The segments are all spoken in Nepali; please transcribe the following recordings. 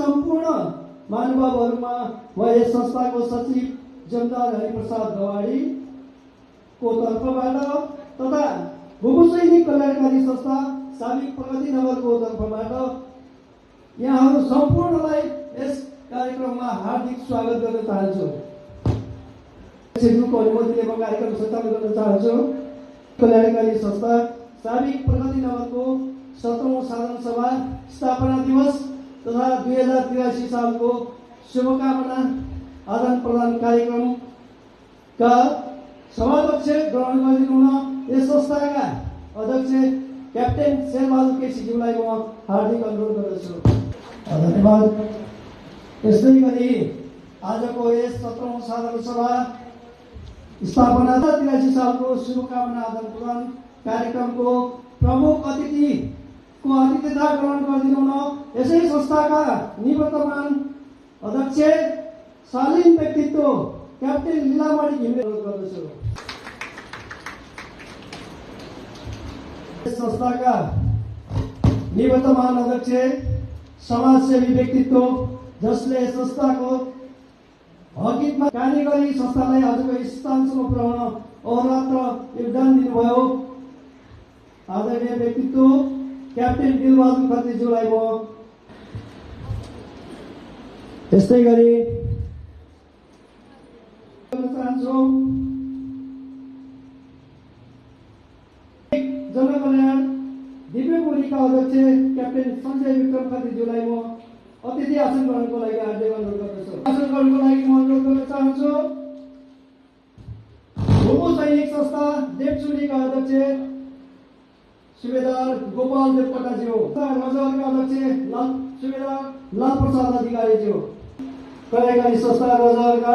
सम्पूर्ण महानुभावहरूमा म यस संस्थाको सचिव जमदार हरिप्रसाद गवाडीको तर्फबाट तथा भूभू सैनिक कल्याणकारी संस्था साविक प्रगति नगरको तर्फबाट यहाँहरू सम्पूर्णलाई यस कार्यक्रममा हार्दिक स्वागत गर्न चाहन्छु। गुरुको अनुमतिले म कार्यक्रम सञ्चालन गर्न चाहन्छु। कल्याणकारी संस्था साविक प्रगति नगरको 17औं साधारण सभा स्थापना दिवस तथा 2083 सालको शुभकामना आदान प्रदान कार्यक्रमका सभाध्यक्ष ग्रहण गरिदिनु हुन यस संस्थाका अध्यक्ष क्याप्टेन शेरबहादुर केसीज्यूलाई म हार्दिक अनुरोध गर्दछु। धन्यवाद। यस्तै गरी आजको यस 17औं साधारण सभा स्थापना 83 सालको शुभकामना आदान प्रदान कार्यक्रमको प्रमुख अतिथिको आतिथ्यता ग्रहण गरिदिनु हुन यसै संस्थाका निवर्तमान अध्यक्ष शालीन व्यक्तित्व क्याप्टेन लीलामणि घिमिरे अनुरोध गर्दछु। यस संस्थाका निवर्तमान अध्यक्ष समाजसेवी व्यक्तित्व जसले संस्थाको हकितमा कार्य गरी संस्थालाई आजको स्थानसम्म पुर्याउन अहोरात्र योगदान दिनुभयो आदरणीय व्यक्तित्व क्याप्टेन दिलबहादुर खत्रीज्यूलाई म यस्तै गरी चाहन्छु। जनकल्याण दिव्यपुरीका अध्यक्ष क्याप्टेन सञ्जय विक्रम खत्रीज्यूलाई म अतिथि आसन ग्रहणको लागि हार्दिक अनुरोध गर्दछु। आसन ग्रहणको लागि म अनुरोध गर्न चाहन्छु भूभू सैनिक संस्था देवचुरीका अध्यक्ष सुबेदार गोपाल देवकोटाज्यू, रजहरका अध्यक्ष सुबेदार लाल प्रसाद अधिकारीज्यू, कल्याणकारी संस्था रजहरका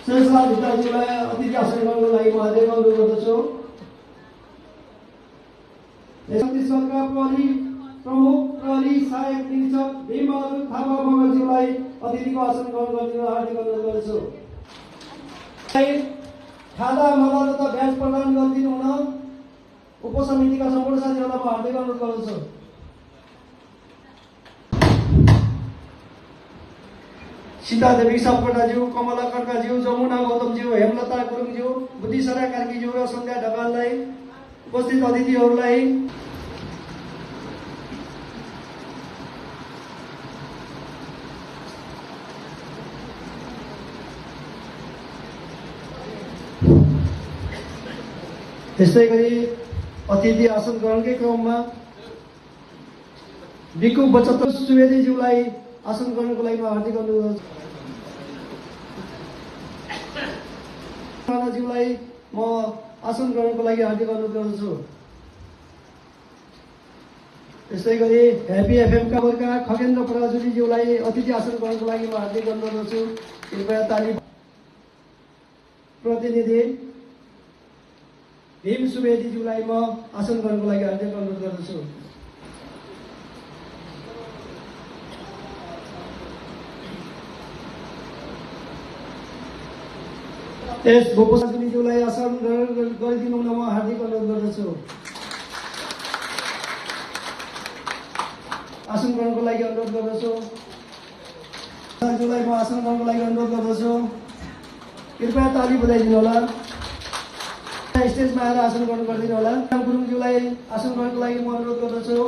शेषराज भिताज्यूलाई अतिथि आसन ग्रहणको लागि म हार्दिक अनुरोध गर्दछु। छत्तीसगढका प्रहरी प्रमुख प्रहरी सहायक निरीक्षक भीमबहादुर थापा मगरज्यूलाई अतिथिको आसन ग्रहण गरिदिन हार्दिक अनुरोध गर्दछु। खादा मदा तथा ब्याज प्रदान गरिदिनु हुन उपसमितिका सम्पूर्ण साथीहरूलाई म हार्दिक अनुरोध गर्दछु। सीतादेवी सापकोटाज्यू, कमला खड्काज्यू, जमुना गौतमज्यू, हेमलता गुरुङज्यू, बुद्धिसरा कार्कीज्यू र सन्ध्या ढकाललाई उपस्थित अतिथिहरूलाई त्यस्तै गरी अतिथि आसन ग्रहणकै क्रममा बिकु बचत सुवेदीज्यूलाई आसन ग्रहणको लागि म हार्दिक अनुरोध गर्छु। राणाज्यूलाई म आसन ग्रहणको लागि हार्दिक अनुरोध गर्दछु। त्यस्तै गरी हेपी एफएमका वर्गका खगेन्द्र पराजुलीज्यूलाई अतिथि आसन ग्रहणको लागि म हार्दिक अनुरोध गर्छु। कृपया ताली। प्रतिनिधि भीम सुवेदीज्यूलाई म आसन ग्रहणको लागि हार्दिक अनुरोध गर्दछु। यस भूपसाजुलीज्यूलाई आसन ग्रहण गरिदिनु हुन म हार्दिक अनुरोध गर्दछु। आसन ग्रहणको लागि अनुरोध गर्दछु। ज्यूलाई म आसन ग्रहणको लागि अनुरोध गर्दछु। कृपया ताली बजाइदिनु होला। स्टेजमा आएर आसन ग्रहण गरिदिनु होला। गुरुङज्यूलाई आसन ग्रहणको लागि म अनुरोध गर्दछु।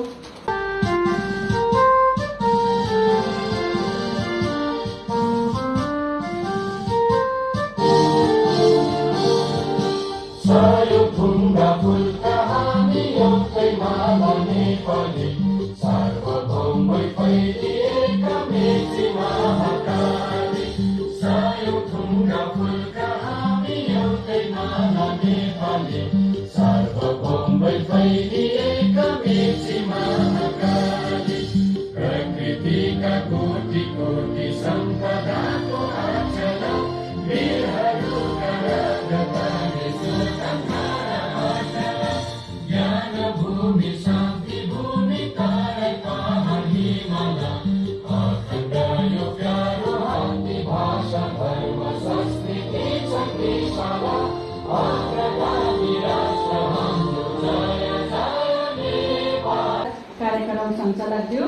कार्यक्रम सञ्चालक ज्यू,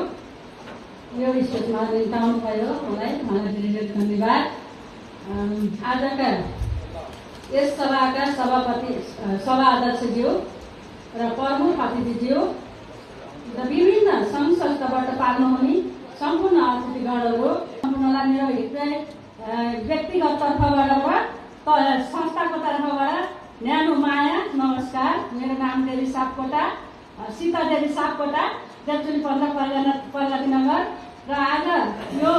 यो स्टेजमा निम्ताउनु भयो मलाई धेरै धन्यवाद। आजका यस सभाका सभापति सभा अध्यक्षज्यू र प्रमुख अतिथिज्यू र विभिन्न सङ्घ संस्थाबाट पाल्नुहुने सम्पूर्ण अतिथिगणहरू सम्पूर्णलाई मेरो हृदय व्यक्तिगत तर्फबाट संस्थाको तर्फबाट न्यानो माया नमस्कार। मेरो नाम देवी सापकोटा, सीता देवी सापकोटा, देवचुली प्रगति नगर। र आज यो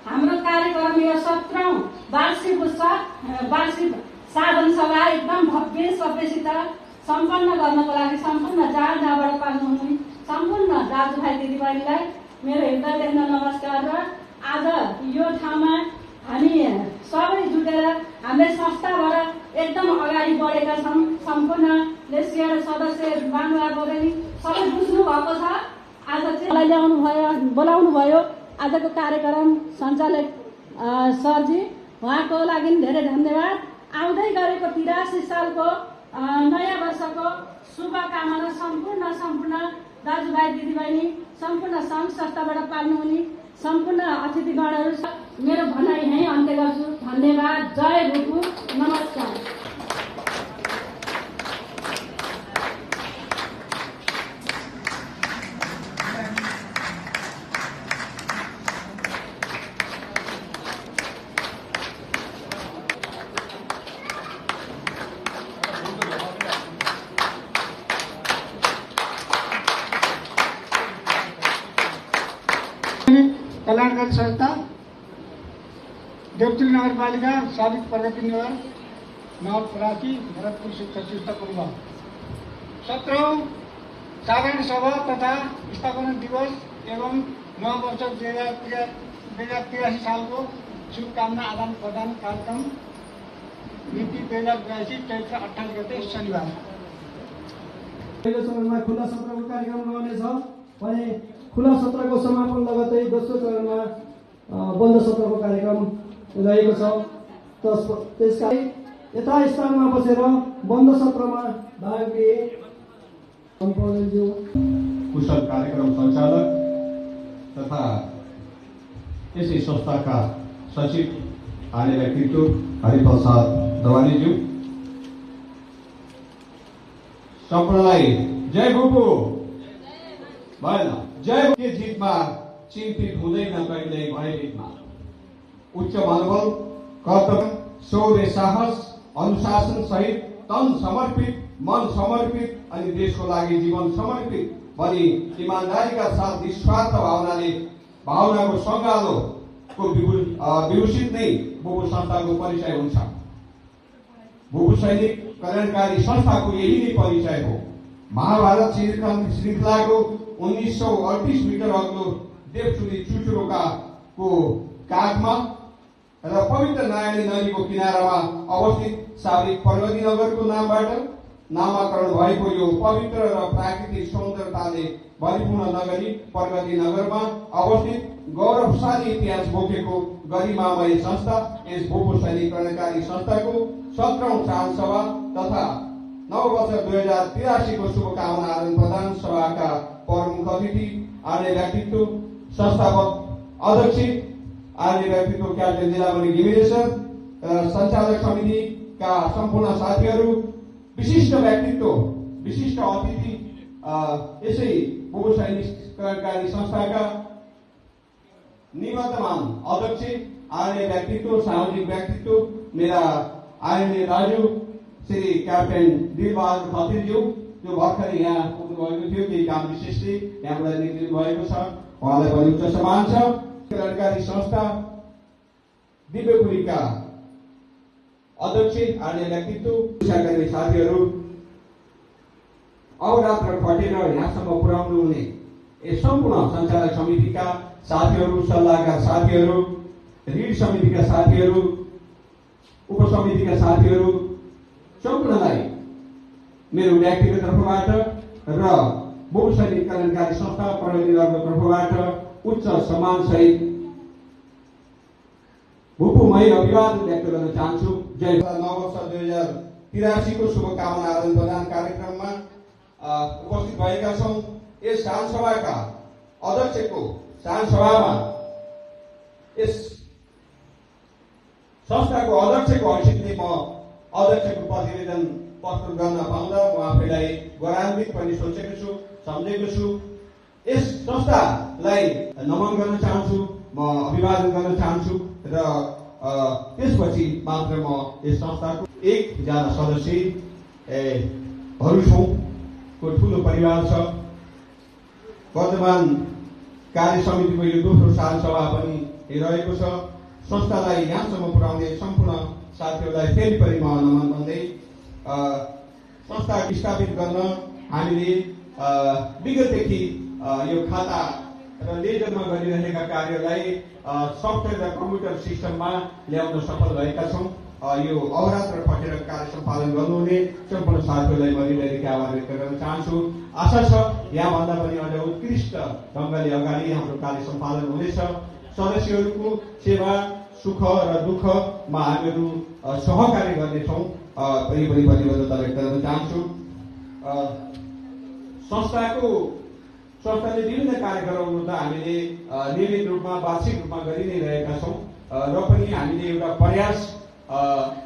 हाम्रो कार्यक्रम यो 17औं वार्षिक साधन सभा एकदम भव्यसित सम्पन्न गर्नको लागि सम्पूर्ण जहाँबाट पाल्नुहुने सम्पूर्ण दाजुभाइ दिदीबहिनीलाई मेरो हृदयदेखि नमस्कार। र आज यो ठाउँमा हामी सबै जुटेर हामीले संस्थाबाट एकदम अगाडि बढेका छौँ। सम्पूर्ण लेसिया र सदस्य महानुभावले सबै बुझ्नु भएको छ। आज चाहिँ बोलाउनु भयो आजको कार्यक्रम सञ्चालक सरजी, उहाँको लागि धेरै धन्यवाद। आउँदै गरेको 83 सालको नयाँ वर्षको शुभकामना सम्पूर्ण दाजुभाइ दिदीबहिनी सम्पूर्ण सङ्घ संस्थाबाट पाल्नुहुने सम्पूर्ण अतिथिगणहरू मेरो भनाइ यहीँ अन्त्य गर्छु। धन्यवाद। जय भुपु। नमस्कार। कल्याणकारी संस्था देवचुली नगरपालिका साबिक प्रगति नगर नवलपरासी भरतपुर शिक्षा परिवार 17औं साधारण सभा तथा स्थापना दिवस एवं नव वर्ष 2083 सालको शुभकामना आदान प्रदान कार्यक्रम मिति 2082 चैत्र 28 गते शनिबार पहिलो चरणमा खुला सत्रको कार्यक्रम रहनेछ भने खुला सत्रको समापन लगतै दोस्रो चरणमा बन्द सत्रको कार्यक्रम रहेको छ। त्यसकारण यथास्थानमा बसेर बन्द सत्रमा भाग लिए कुशल कार्यक्रम सञ्चालक तथा यसै संस्थाका सचिव आर्य व्यक्तित्व हरिप्रसाद दवानीज्यू, सम्पूर्णलाई जय भुपु। भएन जय के जितमा चिन्तित हुँदैन कहिल्यै भयभीतमा। उच्च मनोबल, कर्तव्य, शौर्य, साहस, अनुशासन सहित तन समर्पित, मन समर्पित अनि देशको लागि जीवन समर्पित भनी इमानदारीका साथ निस्वार्थ भावनाको सङ्गालोको विभूषित नै भुपु संस्थाको परिचय हुन्छ। भुपु सैनिक कल्याणकारी संस्थाको यही नै परिचय हो। महाभारत श्रृङ्खलाको 1938 मिटर अग्लो देवचुली चुचुरोको काखमा र पवित्र नयानी नदीको किनारामा अवस्थित साबिक प्रगति नगरको नामबाट नामाकरण भएको यो पवित्र र प्राकृतिक सौन्दर्यताले भरिपूर्ण नगरी प्रगति नगरमा अवस्थित गौरवशाली इतिहास बोकेको गरिमामय संस्था यस भुपु सैनिक कल्याणकारी संस्थाको 17औं साधारण सभा तथा नव वर्ष 2083 को शुभकामना आदान प्रदान सभाका प्रमुख अतिथि आर्य व्यक्तित्व संस्थापक अध्यक्ष आर्य व्यक्तित्व क्याप्टेन जिल्लामणि घिमिरे सर, सञ्चालक समितिका सम्पूर्ण साथीहरू, विशिष्ट व्यक्तित्व, विशिष्ट अतिथि, यसै भुपु सैनिक कल्याणकारी संस्थाका निवर्तमान अध्यक्ष आर्य व्यक्तित्व सामाजिक व्यक्तित्व मेरा आदरणीय दाजु श्री क्याप्टेन दिलबहादुर खत्रीज्यू, जो भर्खरै यहाँ पुग्नु भएको थियो, केही काम विशेषले यहाँबाट निक्लिनु भएको छ, उहाँलाई पनि उच्च सम्मान छ। कल्याणकारी संस्था दिव्यपुरीका अध्यक्ष आर्य व्यक्तित्व शिक्षाकर्मी साथीहरू, अहोरात्र खटेर यहाँसम्म पुर्याउनु हुने यस सम्पूर्ण सञ्चालक समितिका साथीहरू, सल्लाहकार साथीहरू, ऋण समितिका साथीहरू, उपसमितिका साथीहरू सम्पूर्णलाई मेरो व्यक्तिगत तर्फबाट र भुपु सैनिक कल्याणकारी संस्था प्रगति नगरको तर्फबाट उच्च सम्मान सहित भुपुमय अभिवादन व्यक्त गर्न चाहन्छु। जय। नव वर्ष 2083 को शुभकामना आदान प्रदान कार्यक्रममा उपस्थित भएका छौं। यस साधारण सभाका अध्यक्षको साधारण सभामा यस संस्थाको अध्यक्षको हैसियतले म अध्यक्षको प्रतिवेदन प्रस्तुत गर्न पाउँदा म आफैलाई गौरवान्वित पनि सोचेको छु, सम्झेको छु। यस संस्थालाई नमन गर्न चाहन्छु, म अभिवादन गर्न चाहन्छु र त्यसपछि मात्र म यस संस्थाको एकजना सदस्यहरू छौँ को ठुलो परिवार छ। वर्तमान कार्य समितिको यो दोस्रो साल सभा पनि रहेको छ। संस्थालाई यहाँसम्म पुर्याउने सम्पूर्ण साथीहरूलाई फेरि पनि म नमन भन्दै संस्था स्थापित गर्न हामीले विगतदेखि यो खाता र लेजरमा गरिरहेका कार्यलाई सफ्टवेयर र कम्प्युटर सिस्टममा ल्याउन सफल भएका छौँ। यो अहोरात्र खटेर कार्य सम्पादन गर्नुहुने सम्पूर्ण साथीहरूलाई म हृदयदेखि आभार व्यक्त गर्न चाहन्छु। आशा छ यहाँभन्दा पनि अझ उत्कृष्ट ढङ्गले अगाडि हाम्रो कार्य सम्पादन हुनेछ। सदस्यहरूको सेवा सुख र दुःखमा हामीहरू सहकार्य गर्नेछौँ। पनि प्रतिबद्धता व्यक्त गर्न चाहन्छु। संस्थाले विभिन्न कार्यक्रमहरू त हामीले नियमित रूपमा वार्षिक रूपमा गरि नै रहेका छौँ र पनि हामीले एउटा प्रयास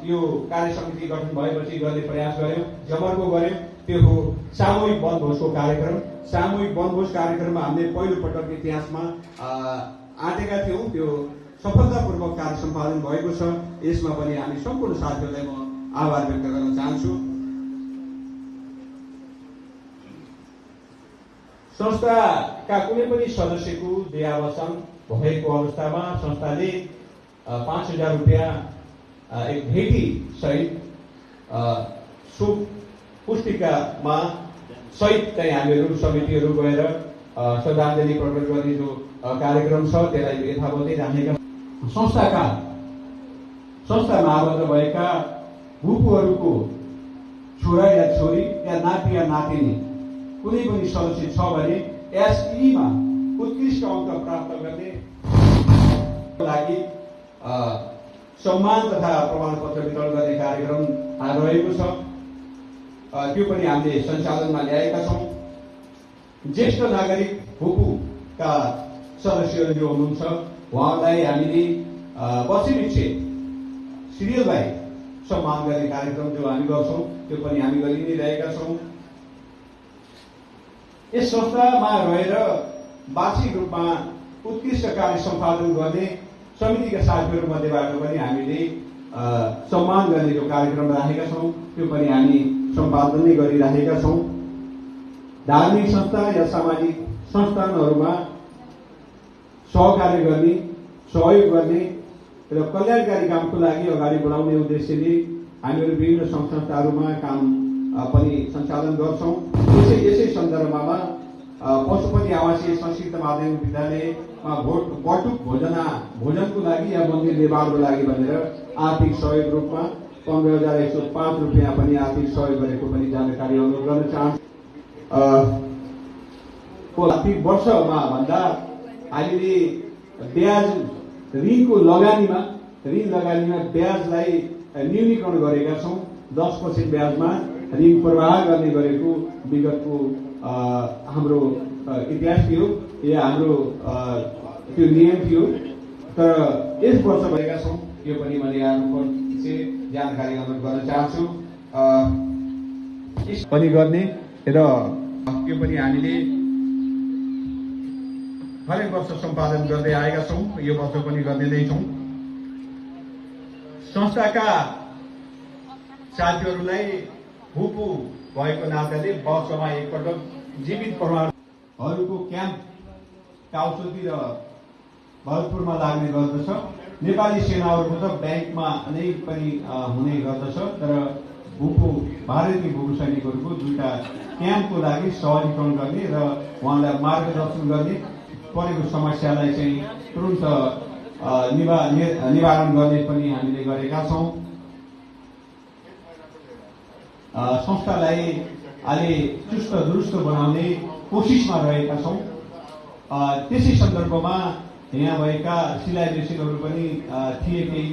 यो कार्य समिति गठन भएपछि गर्ने प्रयास गर्यौँ, जमर्को गर्यौँ। त्यो हो सामूहिक वनभोजको कार्यक्रम। सामूहिक वनभोज कार्यक्रममा हामीले पहिलोपटक इतिहासमा आँटेका थियौँ। त्यो सफलतापूर्वक कार्य सम्पादन भएको छ। यसमा पनि हामी सम्पूर्ण साथीहरूलाई म आभार व्यक्त गर्न चाहन्छु। संस्थाका कुनै पनि सदस्यको देहावसान भएको अवस्थामा संस्थाले 5,000 रुपियाँ एक भेटी सहित शोक पुस्तिकामा सहित चाहिँ हामीहरू समितिहरू गएर श्रद्धाञ्जली प्रकट गर्ने जो कार्यक्रम छ त्यसलाई यथावतै राखेका संस्थामा आबद्ध भएका भूपुहरूको छोरा या छोरी या नाति या नातिनी कुनै पनि सदस्य छ भने एसईमा उत्कृष्ट अङ्क प्राप्त गर्ने लागि सम्मान तथा प्रमाणपत्र वितरण गर्ने कार्यक्रम रहेको छ। त्यो पनि हामीले सञ्चालनमा ल्याएका छौँ। ज्येष्ठ नागरिक भूपुका सदस्यहरू जो हुनुहुन्छ उहाँलाई हामीले बसेपछि सिरियललाई सम्मान गर्ने कार्यक्रम जो हामी गर्छौँ त्यो पनि हामी गरि नै रहेका छौँ। यस संस्थामा रहेर वार्षिक रूपमा उत्कृष्ट कार्य सम्पादन गर्ने समितिका साथीहरू मध्येबाट पनि हामीले सम्मान गर्ने जो कार्यक्रम राखेका छौँ त्यो पनि हामी सम्पादन नै गरिराखेका छौँ। धार्मिक संस्था या सामाजिक संस्थानहरूमा सहकार्य गर्ने, सहयोग गर्ने र कल्याणकारी कामको लागि अगाडि बढाउने उद्देश्यले हामीहरू विभिन्न संस्थाहरूमा काम पनि सञ्चालन गर्छौँ। यसै सन्दर्भमा पशुपति आवासीय संस्कृत माध्यमिक विद्यालयमा बटुक भोजनको लागि या मन्दिर निर्माणको लागि भनेर आर्थिक सहयोग रूपमा 15,105 रुपियाँ पनि आर्थिक सहयोग गरेको पनि जानकारी अनुरोध गर्न चाहन्छु। आर्थिक वर्षमा भन्दा हामीले ब्याज ऋण लगानीमा ब्याजलाई न्यूनीकरण गरेका छौँ। 10% ब्याजमा ऋण प्रवाह गर्ने गरेको विगतको हाम्रो इतिहास थियो या हाम्रो त्यो नियम थियो, तर यस वर्ष भएका छौँ। यो पनि मैले यहाँको जानकारी अनुरोध गर्न चाहन्छु पनि गर्ने र यो पनि हामीले हरेक वर्ष सम्पादन गर्दै आएका छौँ। यो वर्ष पनि गर्ने नै छौँ। संस्थाका साथीहरूलाई भूपू भएको नाताले वर्षमा एकपटक जीवित प्रमाणहरूको क्याम्प काउचोती र भरतपुरमा लाग्ने गर्दछ। नेपाली सेनाहरूको त ब्याङ्कमा नै पनि हुने गर्दछ, तर भारतीय भूपू सैनिकहरूको दुईटा क्याम्पको लागि सहजीकरण गर्ने र उहाँलाई मार्गदर्शन गर्ने, परेको समस्यालाई चाहिँ तुरन्त निवारण गर्ने पनि हामीले गरेका छौँ। संस्थालाई अहिले चुस्त दुरुस्त बनाउने कोसिसमा रहेका छौँ। त्यसै सन्दर्भमा यहाँ भएका सिलाइ मेसिनहरू पनि थिए।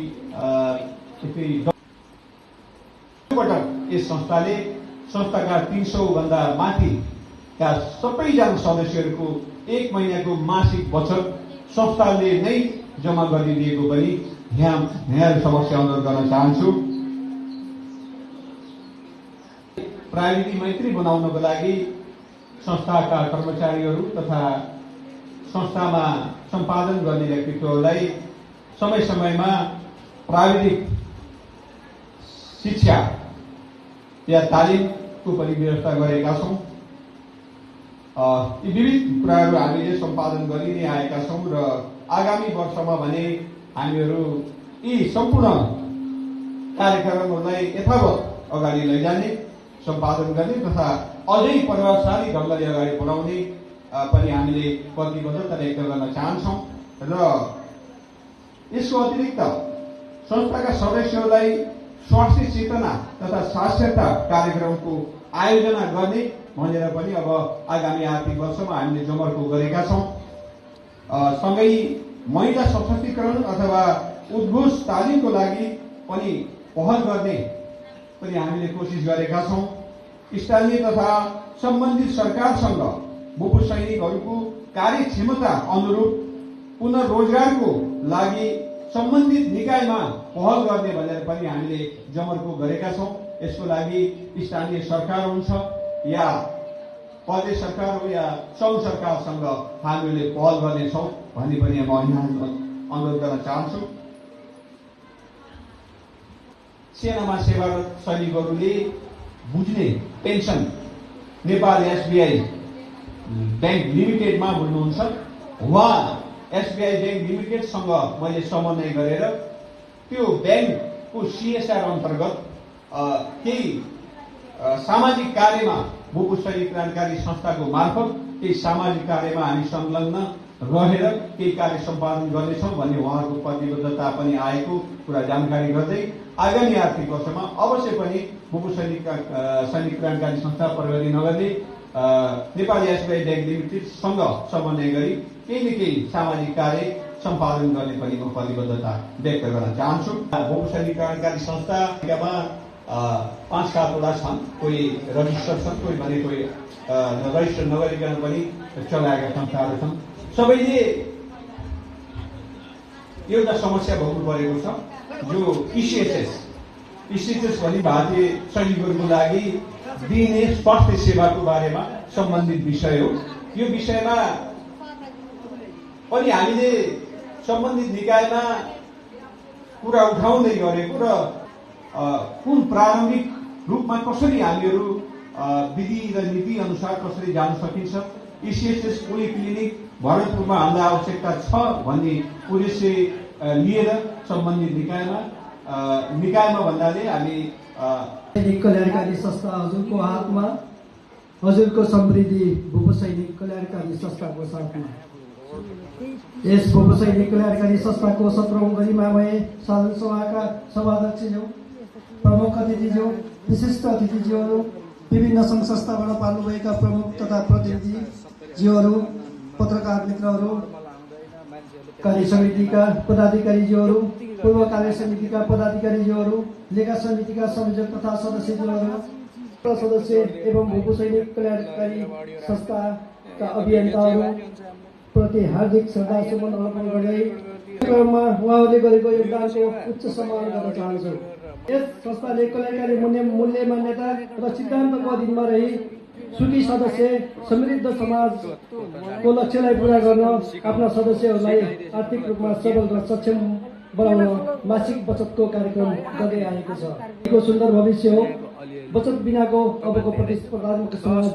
पटक यस संस्थाका 300 भन्दा माथिका सबैजना सदस्यहरूको 1 महिनाको मासिक बचत संस्थाले नै जम्मा गरिदिएको पनि यहाँहरू समक्ष अनुरोध गर्न चाहन्छु। प्राविधिक मैत्री बनाउनको लागि संस्थाका कर्मचारीहरू तथा संस्थामा सम्पादन गर्ने व्यक्तित्वहरूलाई समय समयमा प्राविधिक शिक्षा या तालिमको पनि व्यवस्था गरेका छौँ। यी विविध कुराहरू हामीले सम्पादन गरि नै आएका छौँ र आगामी वर्षमा भने हामीहरू यी सम्पूर्ण कार्यक्रमहरूलाई यथावत अगाडि लैजाने, सम्पादन गर्ने तथा अझै प्रभावशाली ढङ्गले अगाडि बढाउने पनि हामीले प्रतिबद्धता व्यक्त गर्न चाहन्छौँ र यसको अतिरिक्त संस्थाका सदस्यहरूलाई स्वास्थ्य चेतना तथा साक्षरता कार्यक्रमको आयोजना गर्ने भनेर पनि अब आगामी आर्थिक वर्षमा हामीले जमर्को गरेका छौँ। सँगै महिला सशक्तिकरण अथवा उद्घोष तालिमको लागि पनि पहल गर्ने पनि हामीले कोसिस गरेका छौँ। स्थानीय तथा सम्बन्धित सरकारसँग भूपू सैनिकहरूको कार्यक्षमता अनुरूप पुनर्रोजगारको लागि सम्बन्धित निकायमा पहल गर्ने भनेर पनि हामीले जमर्को गरेका छौँ। यसको लागि स्थानीय सरकार हुन्छ या प्रदेश सरकार हो या सङ्घ सरकारसँग हामीले पहल गर्नेछौँ भन्ने पनि म यहाँ अनुरोध गर्न चाहन्छु। सेनामा सेवारत सैनिकहरूले बुझ्ने पेन्सन नेपाल एसबीआई ब्याङ्क लिमिटेडमा हुनुहुन्छ। उहाँ एसबीआई ब्याङ्क लिमिटेडसँग मैले समन्वय गरेर त्यो ब्याङ्कको सीएसआर अन्तर्गत केही सामाजिक कार्यमा भूपू सैनिक क्रान्तिकारी संस्थाको मार्फत केही सामाजिक कार्यमा हामी संलग्न रहेर केही कार्य सम्पादन गर्नेछौँ भन्ने उहाँहरूको प्रतिबद्धता पनि आएको कुरा जानकारी गर्दै आगामी आर्थिक वर्षमा अवश्य पनि भूपू सैनिक क्रान्तिकारी संस्था प्रगति नगरले नेपाली एसबीआई ब्याङ्क लिमिटेडसँग समन्वय गरी केही न केही सामाजिक कार्य सम्पादन गर्ने पनि म प्रतिबद्धता व्यक्त गर्न चाहन्छु। भूपू सैनिक क्रान्तिकारी संस्थामा 5-7वटा छन्, कोही रजिस्टर छन्, कोही भने कोही रजिस्टर नगरिकन पनि चलाएका संस्थाहरू छन्। सबैले एउटा समस्या भोग्नु परेको छ जो इसिएचएस भनी भारतीय सैनिकहरूको लागि दिइने स्वास्थ्य सेवाको बारेमा सम्बन्धित विषय हो। यो विषयमा पनि हामीले सम्बन्धित निकायमा कुरा उठाउँदै गरेको र कुन प्रारम्भिक रूपमा कसरी हामीहरू विधि र नीति अनुसार कसरी जान सकिन्छ, इसिएचएस पोलिक्लिनिक भरतपुरमा हाल्न आवश्यकता छ भन्ने उद्देश्य लिएर सम्बन्धित निकायमा भन्नाले हामी सैनिक कल्याणकारी संस्था हजुरको हातमा, हजुरको समृद्धि भूपू सैनिक कल्याणकारी संस्थाको साथमा यस भूपू सैनिक कल्याणकारी संस्थाको 17औं गरिमामय साधारण सभाका सभाध्यक्षज्यू, प्रमुख अतिथिज्यू, विशिष्ट अतिथिज्यूहरू, विभिन्न सङ्घ संस्थाबाट पाल्नुभएका प्रमुख तथा प्रतिनिधिज्यूहरू, पत्रकार मित्रहरू, कार्य समितिका पदाधिकारीज्यूहरू, पूर्व कार्य समितिका पदाधिकारीज्यूहरू, लेखा समितिका संयोजक तथा सदस्यज्यूहरू, सदस्य एवं भूपू सैनिक कल्याणकारी संस्थाका अभियन्ताहरू प्रति हार्दिक श्रद्धा सुमन अर्पण गर्दै कार्यक्रममा उहाँहरूले गरेको योगदानको उच्च सम्मान गर्न चाहन्छु। यस संस्थाले कल्याणकारी मूल्य मान्यता र सिद्धान्तको अधीनमा रही सुखी सदस्य समृद्ध समाजको लक्ष्यलाई पूरा गर्न आफ्ना सदस्यहरूलाई आर्थिक रूपमा सबल र सक्षम बनाउन मासिक बचतको कार्यक्रम गर्दै आएको छ। यो सुन्दर भविष्य हो। बचत बिनाको अबको प्रतिस्पर्धात्मक समाज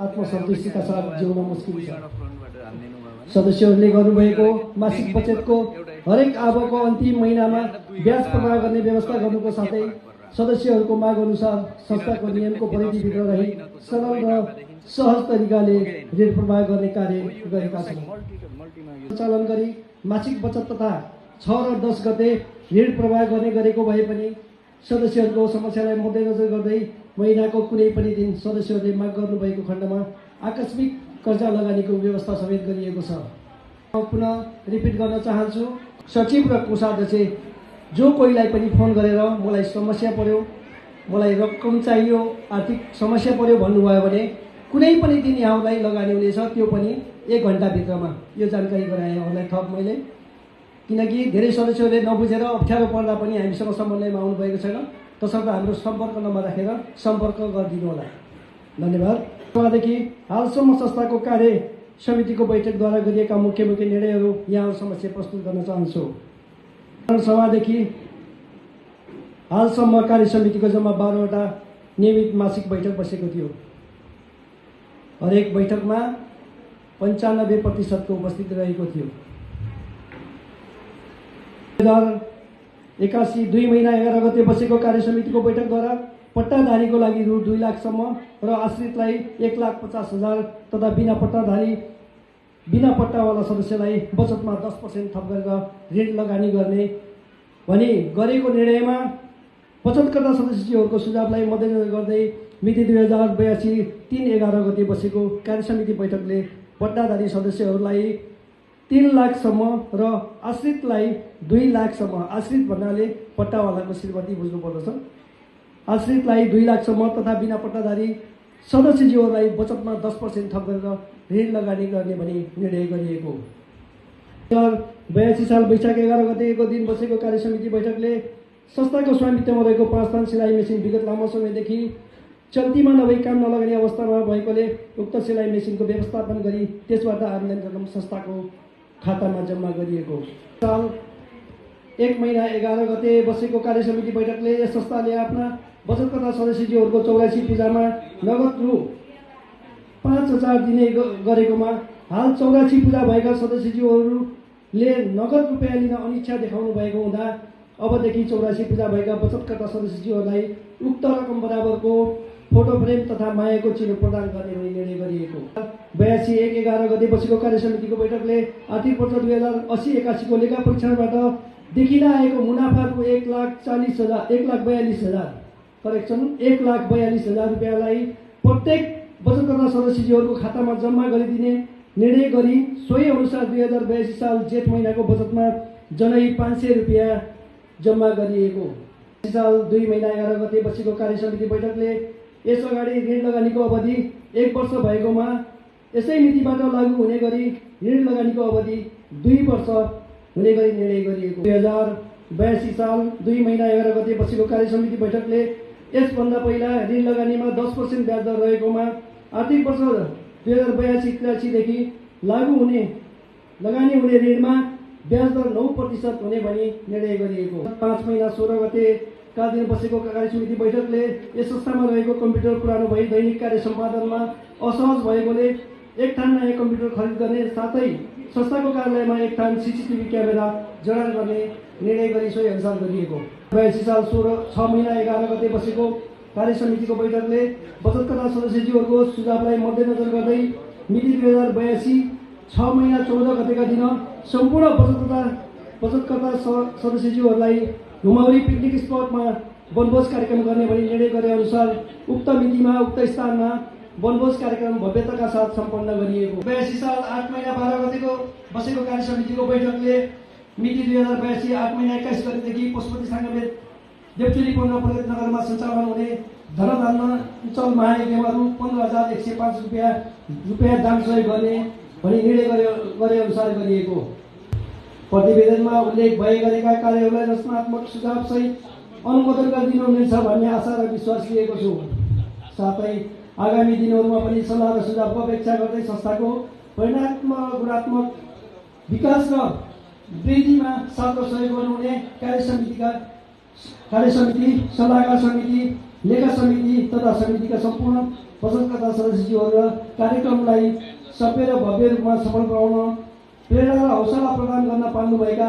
आत्मसन्तुष्टिका साथ जिउन मुस्किल छ। सदस्यहरूले गर्नुभएको मासिक बचतको हरेक आवको अन्तिम महिनामा ब्याज प्रवाह गर्ने व्यवस्था गर्नुको साथै सदस्यहरूको माग अनुसार संस्थाको नियमको परिधिभित्र रही सरल र सहज तरिकाले ऋण प्रवाह गर्ने कार्य गरेका छन्। सञ्चालन गरी मासिक बचत तथा 6 र 10 गते ऋण प्रवाह गर्ने गरेको भए पनि सदस्यहरूको समस्यालाई मध्यनजर गर्दै महिनाको कुनै पनि दिन सदस्यहरूले माग गर्नुभएको खण्डमा आकस्मिक कर्जा लगानीको व्यवस्था समेत गरिएको छ। पुनः रिपिट गर्न चाहन्छु, सचिव र कोषाध्यक्ष जो कोहीलाई पनि फोन गरेर मलाई समस्या पर्यो, मलाई रकम चाहियो, आर्थिक समस्या पर्यो भन्नुभयो भने कुनै पनि दिन यहाँलाई लगानी हुनेछ, त्यो पनि 1 घण्टाभित्रमा। यो जानकारी गराएँ यहाँलाई थप मैले। किनकि धेरै सदस्यहरूले नबुझेर अप्ठ्यारो पर्दा पनि हामीसँग समन्वयमा आउनुभएको छैन। तसर्थ हाम्रो सम्पर्क नम्बर राखेर सम्पर्क गरिदिनु होला। धन्यवाद। उहाँदेखि हालसम्म संस्थाको कार्य समितिको बैठकद्वारा गरिएका मुख्य निर्णयहरू यहाँ समक्ष प्रस्तुत गर्न चाहन्छु। सभादेखि हालसम्म कार्य समितिको जम्मा 12वटा नियमित मासिक बैठक बसेको थियो। हरेक बैठकमा 95% उपस्थिति रहेको थियो। 2081 2 महिना 11 गते बसेको कार्य समितिको बैठकद्वारा पट्टाधारीको लागि रु 2 लाखसम्म र आश्रितलाई 1,50,000 तथा बिना पट्टावाला सदस्यलाई बचतमा 10% थप गरेर ऋण लगानी गर्ने भनी गरेको निर्णयमा बचतकर्ता सदस्यहरूको सुझावलाई मध्यनजर गर्दै मिति 2082 3/11 गते बसेको कार्य समिति बैठकले पट्टाधारी सदस्यहरूलाई 3 लाखसम्म र आश्रितलाई 2 लाखसम्म, आश्रित भन्नाले पट्टावालाको श्रीमती बुझ्नुपर्दछ, आश्रितलाई 2 लाखसम्म तथा बिना पट्टाधारी सदस्यज्यूहरूलाई बचतमा 10% थप गरेर ऋण लगानी गर्ने भनी निर्णय गरिएको। 2082 साल वैशाख 11 गतेको दिन बसेको कार्य समिति बैठकले संस्थाको स्वामित्वमा रहेको 5 स्थान सिलाइ मेसिन विगत लामो समयदेखि चल्तीमा नभई काम नलगाउने अवस्थामा भएकोले उक्त सिलाइ मेसिनको व्यवस्थापन गरी त्यसबाट आम्दानी रकम संस्थाको खातामा जम्मा गरिएको। साल 1 महिना 11 गते बसेको कार्य समिति बैठकले यस संस्थाले आफ्ना बचतकर्ता सदस्यज्यूहरूको 84 पूजामा नगद रु 5,000 दिने गरेकोमा हाल 84 पूजा भएका सदस्यज्यूहरूले नगद रुपियाँ लिन अनिच्छा देखाउनु भएको हुँदा अबदेखि 84 पूजा भएका बचतकर्ता सदस्यज्यूहरूलाई उक्त रकम बराबरको फोटो फ्रेम तथा मायाको चिनो प्रदान गर्ने भनी निर्णय गरिएको। 82/1/11 गते बसेको कार्य समितिको बैठकले आर्थिक वर्ष 2080-81 को लेखा परीक्षणबाट देखिन आएको मुनाफाको 1,42,000 करेक्सन 1,42,000 रुपियाँलाई प्रत्येक बचतकर्ता सदस्यज्यूहरूको खातामा जम्मा गरिदिने निर्णय गरी सोही अनुसार 2082 साल जेठ महिनाको बचतमा जनै 500 रुपियाँ जम्मा गरिएको। साल 2 महिना 11 गते बसेको कार्य समिति बैठकले यस अगाडि ऋण लगानीको अवधि 1 वर्ष भएकोमा यसै मितिबाट लागू हुने गरी ऋण लगानीको अवधि 2 वर्ष हुने गरी निर्णय गरिएको। 2082 साल 2 महिना 11 गते बसेको कार्य समिति बैठकले यसभन्दा पहिला ऋण लगानीमा 10% ब्याज दर रहेकोमा आर्थिक वर्ष 2082-83 देखि लगानी हुने ऋणमा ब्याज दर 9% हुने भनी निर्णय गरिएको। 5 महिना 16 गतेका दिन बसेको कार्य समिति बैठकले यस संस्थामा रहेको कम्प्युटर पुरानो भई दैनिक कार्य सम्पादनमा असहज भएकोले एक ठाउँ नयाँ कम्प्युटर खरिद गर्ने साथै संस्थाको कार्यालयमा एक ठाउँ CCTV क्यामेरा जडान गर्ने निर्णय गरी सोही अनुसार गरिएको। 82 साल 6 महिना 11 गते बसेको कार्य समितिको बैठकले बचतकर्ता सदस्यज्यूहरूको सुझावलाई मध्यनजर गर्दै मिति 2082 6 महिना 14 गतेका दिन सम्पूर्ण बचतकर्ता सदस्यज्यूहरूलाई घुमाउरी पिकनिक स्पटमा वनभोज कार्यक्रम गर्ने भनी निर्णय गरे अनुसार उक्त मितिमा उक्त स्थानमा वनभोज कार्यक्रम भव्यताका साथ सम्पन्न गरिएको। 82 साल 8 महिना 12 गतेको बसेको कार्य समितिको बैठकले मिति 2082 8 महिना 21 गतेदेखि पशुपति साङ्गमेट देवचुली 15 प्रगति नगरमा सञ्चालन हुने धनधान्चल महायज्ञमा रु 15,105 रुपियाँ दान सहयोग गर्ने भनी निर्णय गरे अनुसार गरिएको। प्रतिवेदनमा उल्लेख भए गरेका कार्यहरूलाई रचनात्मक सुझाव सहित अनुमोदन गरिदिनुहुनेछ भन्ने आशा र विश्वास लिएको छु। साथै आगामी दिनहरूमा पनि सल्लाह र सुझावको अपेक्षा गर्दै संस्थाको परिणात्मक गुणात्मक विकास र वृद्धिमा साथको सहयोग गर्नुहुने कार्य समिति, सल्लाहकार समिति, लेखा समिति तथा समितिका सम्पूर्ण बचतकर्ता सदस्यज्यूहरू र कार्यक्रमलाई सभ्य र भव्य रूपमा सफल बनाउन प्रेरणा र हौसला प्रदान गर्न पाउनुभएका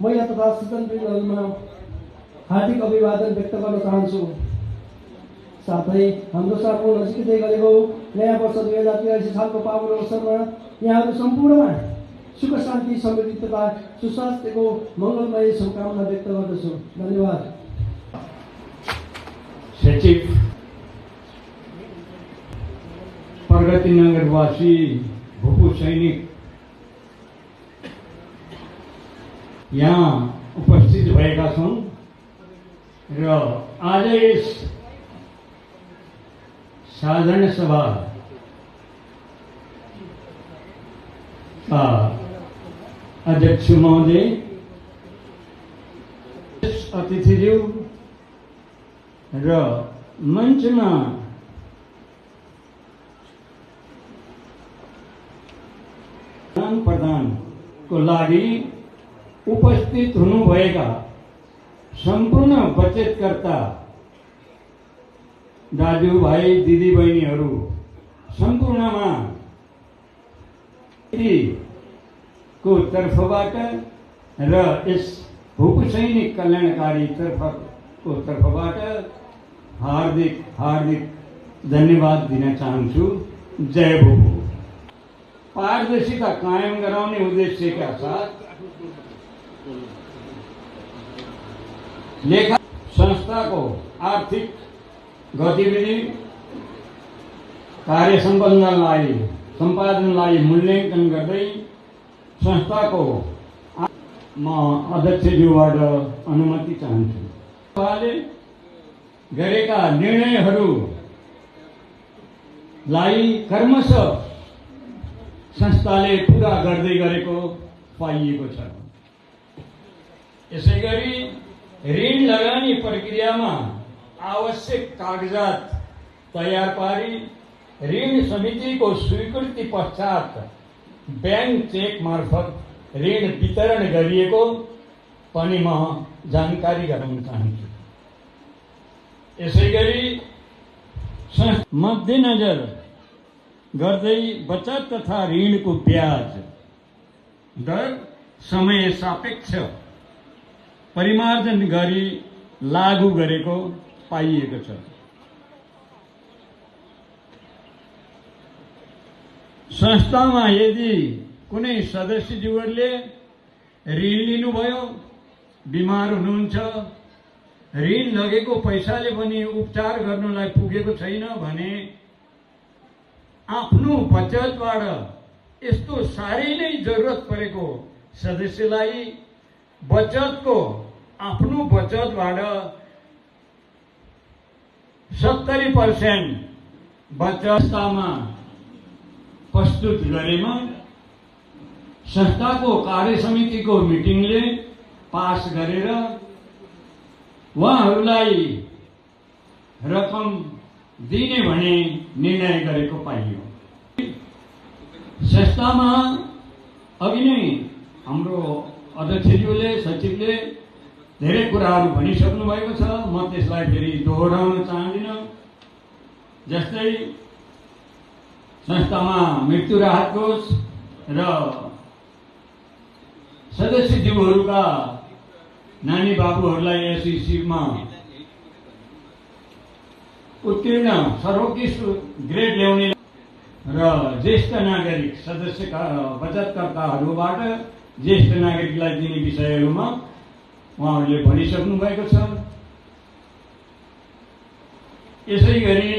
महिला तथा सज्जनवृन्दहरूमा हार्दिक अभिवादन व्यक्त गर्न चाहन्छु। साथै हाम्रो साथमा नजिकै गरेको नयाँ वर्ष 2083 सालको पावन अवसरमा यहाँहरू सम्पूर्णमा सुख शान्ति समृद्धि तथा सुस्वास्थ्यको मङ्गलमय शुभकामना व्यक्त गर्दछु। धन्यवाद। सचिव प्रगति नगरवासी भूपू सैनिक यहाँ उपस्थित भएका छौँ र आज यस साधारण सभा अध्यक्ष महोदय अतिथिज्यू र मञ्चमा प्रदानको लागि उपस्थित हुनुभएका सम्पूर्ण बचतकर्ता दाजुभाइ दिदीबहिनीहरू सम्पूर्णमा को तर्फबाट र यस भूपू सैनिक कल्याणकारी को तर्फबाट हार्दिक हार्दिक धन्यवाद दिन चाहन्छु। जय भूपू। पारदर्शिता कायम गराउने उद्देश्यका साथ लेखा संस्थाको आर्थिक गतिविधि कार्य सम्पादनलाई मूल्याङ्कन गर्दै संस्थाको म अध्यक्षज्यूबाट अनुमति चाहन्छु। उहाँले गरेका निर्णयहरूलाई क्रमशः संस्थाले पूरा गर्दै गरेको पाइएको छ। यसैगरी ऋण लगानी प्रक्रियामा आवश्यक कागजात तयार पारी ऋण समितिको स्वीकृति पश्चात बैंक चेक मार्फत ऋण वितरण गरिएको पनि म जानकारी गराउन चाहन्छु। यसैगरी मध्यनजर गर्दै बचत तथा ऋणको ब्याज दर समय सापेक्ष परिमार्जन गरी लागू गरेको पाइएको छ। संस्थामा यदि कुनै सदस्यज्यूहरूले ऋण लिनुभयो, बिमार हुनुहुन्छ, ऋण लगेको पैसाले पनि उपचार गर्नलाई पुगेको छैन भने आफ्नो बचतबाट यस्तो साह्रै नै जरुरत परेको सदस्यलाई बचतको आफ्नो बचतबाट 70% बचतमा प्रस्तुत गरेमा संस्थाको कार्य समितिको मिटिङले पास गरेर उहाँहरूलाई रकम दिने भने निर्णय गरेको पाइयो। संस्थामा अघि नै हाम्रो अध्यक्षज्यूले सचिवले धेरै कुराहरू भनिसक्नु भएको छ, म त्यसलाई फेरि दोहोऱ्याउन चाहदिनँ। जस्तै संस्थामा मृत्यु राहत कोष र सदस्यज्यूहरूका नानी बाबुहरूलाई यस शिविरमा उत्तीर्ण सर्वोत्कृष्ट ग्रेड ल्याउने र ज्येष्ठ नागरिक सदस्यका बचतकर्ताहरूबाट ज्येष्ठ नागरिकलाई दिने विषयहरूमा उहाँहरूले भनिसक्नु भएको छ। यसै गरी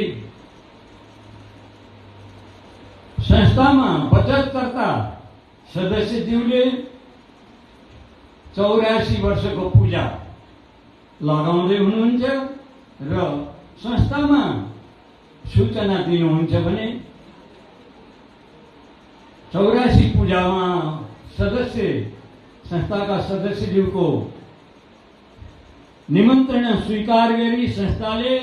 संस्थामा बचतकर्ता सदस्यज्यूले 84 वर्षको पूजा लगाउँदै हुनुहुन्छ र संस्थामा सूचना दिनुहुन्छ भने 84 पूजामा संस्थाका सदस्यज्यूको निमन्त्रणा स्वीकार गरी संस्थाले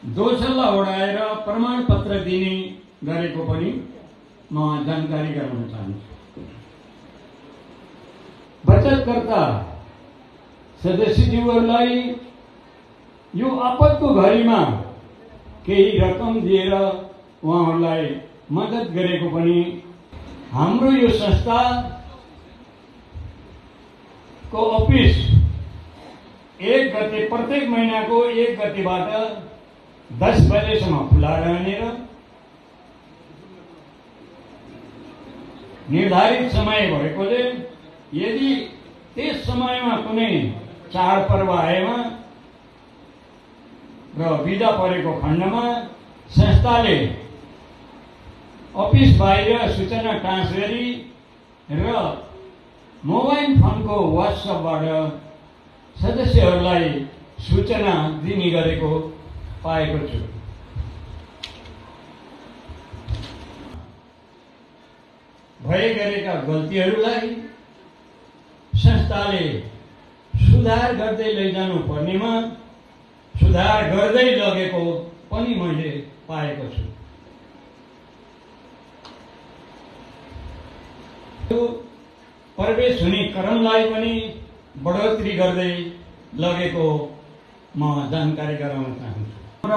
दोसल्ला ओढाएर प्रमाणपत्र दिने गरेको पनि म जानकारी गराउन चाहन्छु। बचतकर्ता सदस्यज्यूहरूलाई यो आपतको घडीमा केही रकम दिएर उहाँहरूलाई मद्दत गरेको पनि हाम्रो यो संस्थाको अफिस 1 गते प्रत्येक महिनाको 1 गतेबाट 10 बजेसम्म खुला रहने र निर्धारित समय भएकोले यदि त्यस समयमा कुनै चाडपर्व आएमा र बिदा परेको खण्डमा संस्थाले अफिस बाहिर सूचना टाँस गरी र मोबाइल फोनको व्हाट्सएपबाट सदस्यहरूलाई सूचना दिने गरेको पाएको छु। भए गरेका गल्तीहरूलाई संस्थाले सुधार गर्दै लैजानु पर्नेमा सुधार गर्दै लगेको पनि मैले पाएको छु। प्रवेश हुने क्रमलाई पनि बढोत्तरी गर्दै लगेको म जानकारी गराउन चाहन्छु। र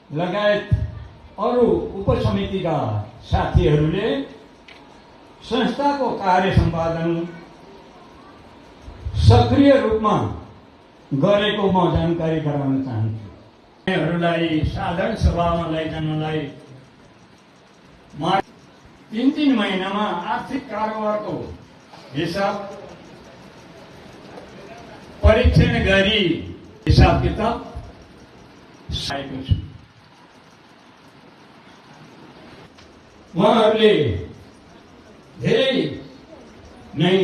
लगायत अरू उपसमितिका साथीहरूले संस्थाको कार्य सम्पादन सक्रिय रूपमा गरेको म जानकारी गराउन चाहन्छु। उनीहरूलाई साधारण सभामा लैजानलाई 3 महिनामा आर्थिक कारोबारको हिसाब परीक्षण गरी हिसाब किताब आएको छु। उहाँहरूले धेरै नै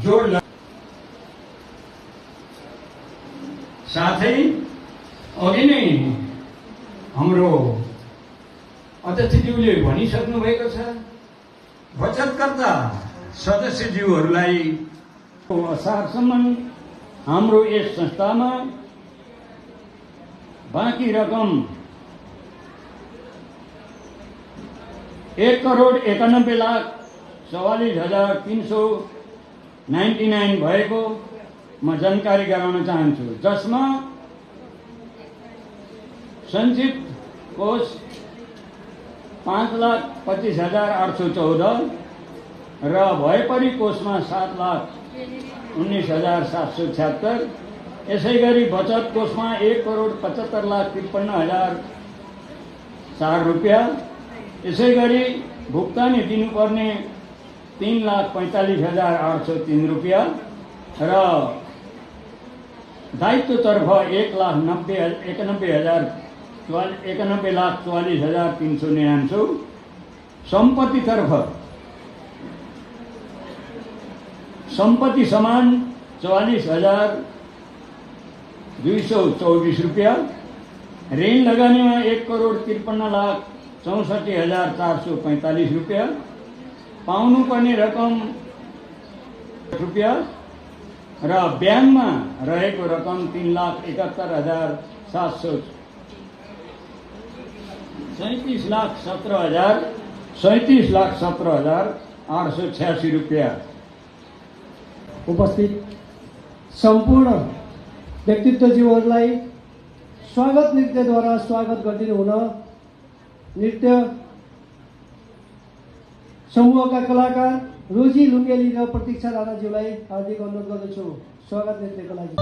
जोड साथै अघि नै हाम्रो अध्यक्षज्यूले भनिसक्नु भएको छ, बचतकर्ता सदस्यज्यूहरूलाई असारसम्म हाम्रो यस संस्थामा बाँकी रकम 1,91,44,399 भएको म जानकारी गराउन चाहन्छु, जसमा सञ्चित कोष 5,25,814 र भएपरि कोषमा 7,19,776। यसै गरी बचत कोषमा 1,75,53,004 रुपियाँ। यसै गरी भुक्तानी दिनुपर्ने 3,45,803 रुपियाँ र दायित्वतर्फ 91,44,399। सम्पत्तितर्फ सम्पत्ति समान 44,224 रुपियाँ। ऋण लगानीमा 1,53,64,445 रुपियाँ। पाउनुपर्ने रकम रुपियाँ र ब्याङ्कमा रहेको रकम 37,17,886 रुपियाँ। उपस्थित सम्पूर्ण व्यक्तित्वज्यूहरूलाई स्वागत नृत्यद्वारा स्वागत गरिदिनु हुन नृत्य समूहका कलाकार रोजी लुङ्गेली र प्रतीक्षा राणाज्यूलाई हार्दिक अनुरोध गर्दछु स्वागत नृत्यको लागि।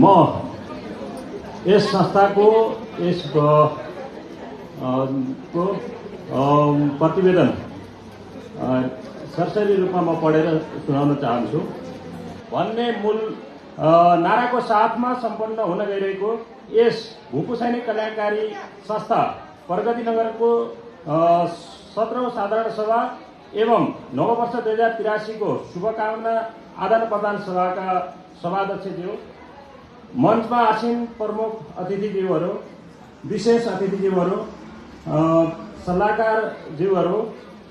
म यस संस्थाको प्रतिवेदन सरसरी रूपमा म पढेर सुनाउन चाहन्छु। भन्ने मूल नाराको साथमा सम्पन्न हुन गइरहेको यस भूपू सैनिक कल्याणकारी संस्था प्रगति नगरको 17औं साधारण सभा एवं नववर्ष 2083 को शुभकामना आदान प्रदान सभाका सभाध्यक्षज्यू, मञ्चमा आसीन प्रमुख अतिथिज्यूहरू, विशेष अतिथिज्यूहरू, सल्लाहकारज्यूहरू,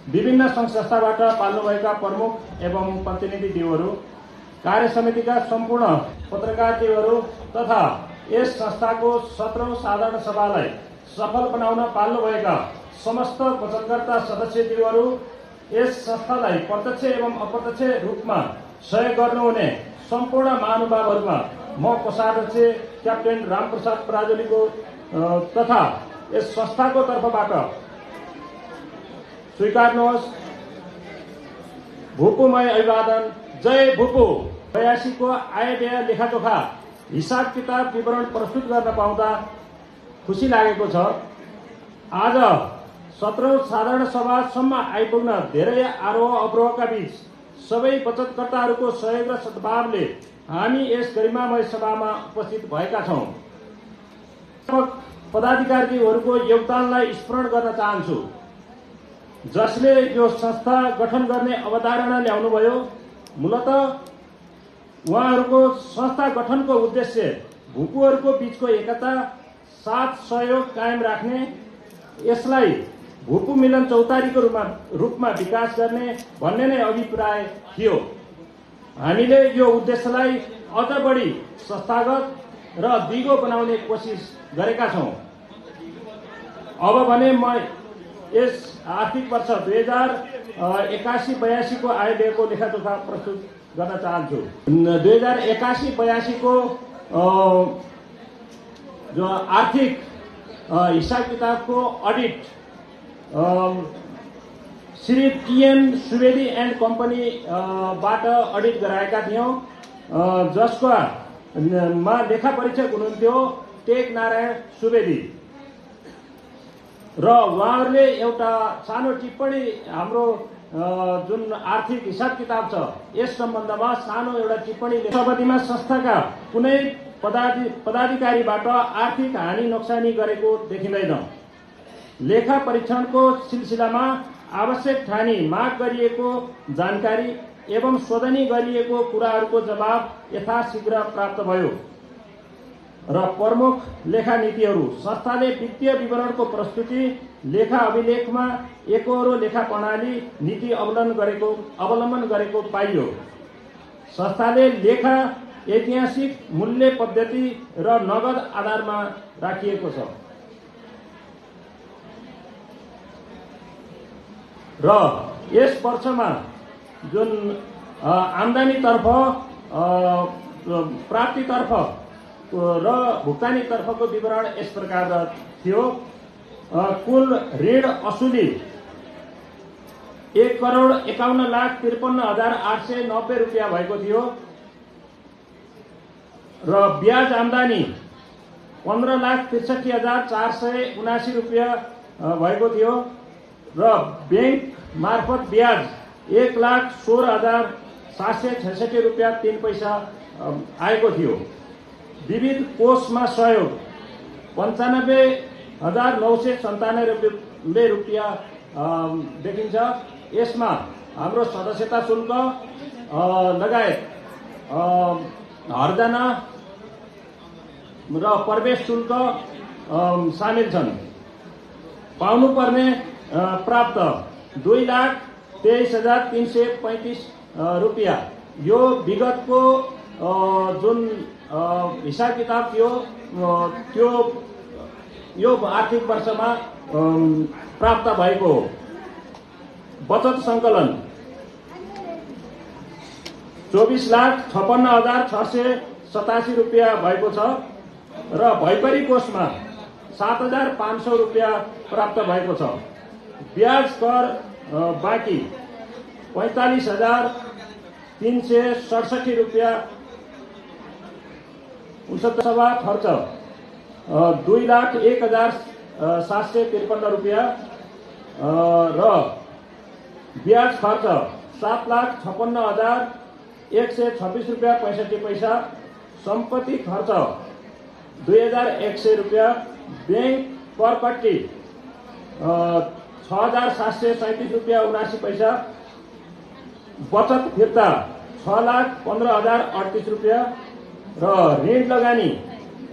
विभिन्न सङ्घ संस्थाबाट पाल्नुभएका प्रमुख एवं प्रतिनिधिज्यूहरू, कार्य समितिका सम्पूर्ण पत्रकारज्यूहरू तथा यस संस्थाको 17औं साधारण सभालाई सफल बनाउन पाल्नुभएका समस्त वचनकर्ता सदस्यज्यूहरू, यस संस्थालाई प्रत्यक्ष एवं अप्रत्यक्ष रूपमा सहयोग गर्नुहुने सम्पूर्ण महानुभावहरूमा म कोषाध्यक्ष क्याप्टेन रामप्रसाद पराजुलीको तथा यस संस्थाको तर्फबाट स्वीकार्नुहोस् भूपूमय अभिवादन। जय भूपू। 82 को आय व्यय लेखाजोखा हिसाब किताब विवरण प्रस्तुत गर्न पाउँदा खुसी लागेको छ। आज 17औं साधारण सभासम्म आइपुग्न धेरै आरोह अवरोहका बीच सबै बचतकर्ताहरूको सहयोग र सद्भावले हामी यस गरिमामय सभामा उपस्थित भएका छौं। पदाधिकारीहरूको योगदानलाई स्मरण गर्न चाहन्छु, जसले यो संस्था गठन गर्ने अवधारणा ल्याउनुभयो। मूलतः उहाँहरूको संस्था गठनको उद्देश्य भूपूहरूको बीचको एकता, साथ सहयोग कायम राख्ने, यसलाई भूपू मिलन चौतारीको रूपमा विकास गर्ने भन्ने नै अभिप्राय थियो। हामीले यो उद्देश्यलाई अझ बढी संस्थागत र दिगो बनाउने कोसिस गरेका छौं। अब भने म यस आर्थिक वर्ष 2081-82 को आय व्ययको लेखाजोखा प्रस्तुत गर्न चाहन्छु। 2081-82 को जो आर्थिक हिसाब किताबको audit Shri TN Subedi and company बाट अडिट गराएका थियौं, जसमा लेखा परीक्षक हुनुहुन्थ्यो टेक नारायण सुवेदी र उहाँहरूले एउटा सानो टिप्पणी हाम्रो जुन आर्थिक हिसाब किताब छ यस सम्बन्धमा सानो एउटा टिप्पणी अवधिमा संस्थाका कुनै पदाधिकारीबाट आर्थिक हानि नोक्सानी गरेको देखिँदैन। लेखा परीक्षणको सिलसिलामा आवश्यक ठानी माग गरिएको जानकारी एवं शोधनी गरिएको कुराहरूको जवाब यथाशीघ्र प्राप्त भयो र प्रमुख लेखा नीतिहरू संस्थाले वित्तीय विवरणको प्रस्तुति, लेखा अभिलेखमा एकहोरो लेखा प्रणाली नीति अवलम्बन गरेको पाइयो। संस्थाले लेखा ऐतिहासिक मूल्य पद्धति र नगद आधारमा राखिएको छ र यस वर्षमा जुन आम्दानीतर्फ, प्राप्तितर्फ र भुक्तानीतर्फको विवरण यस प्रकार थियो। कुल ऋण असुली 1,51,53,890 रुपियाँ भएको थियो र ब्याज आम्दानी 15,63,479 रुपियाँ भएको थियो र बैंक मार्फत ब्याज 1,16,766 रुपियाँ 3 पैसा आएको थियो। विविध कोषमा सहयोग 95,997 रुपियाँ देखिन्छ। यसमा हाम्रो सदस्यता शुल्क लगायत हर्जना र प्रवेश शुल्क सामेल छन्। पाउनुपर्ने प्राप्त 2,23,335 रुपियाँ यो विगतको जुन हिसाब किताब थियो त्यो यो आर्थिक वर्षमा प्राप्त भएको हो। बचत संकलन 24,56,687 रुपियाँ भएको छ र भैपरी कोषमा 7,500 रुपियाँ प्राप्त भएको छ। ब्याज कर बाँकी 45,367 रुपियाँ 69 सभा खर्च 2,01,753 रुपियाँ र ब्याज खर्च 7,56,126 रुपियाँ 65 पैसा, सम्पत्ति खर्च 2,100 रुपियाँ, बैंक परपट्टि 6,737 रुपियाँ 79 पैसा, बचत फिर्ता 6,15,038 रुपियाँ र ऋण लगानी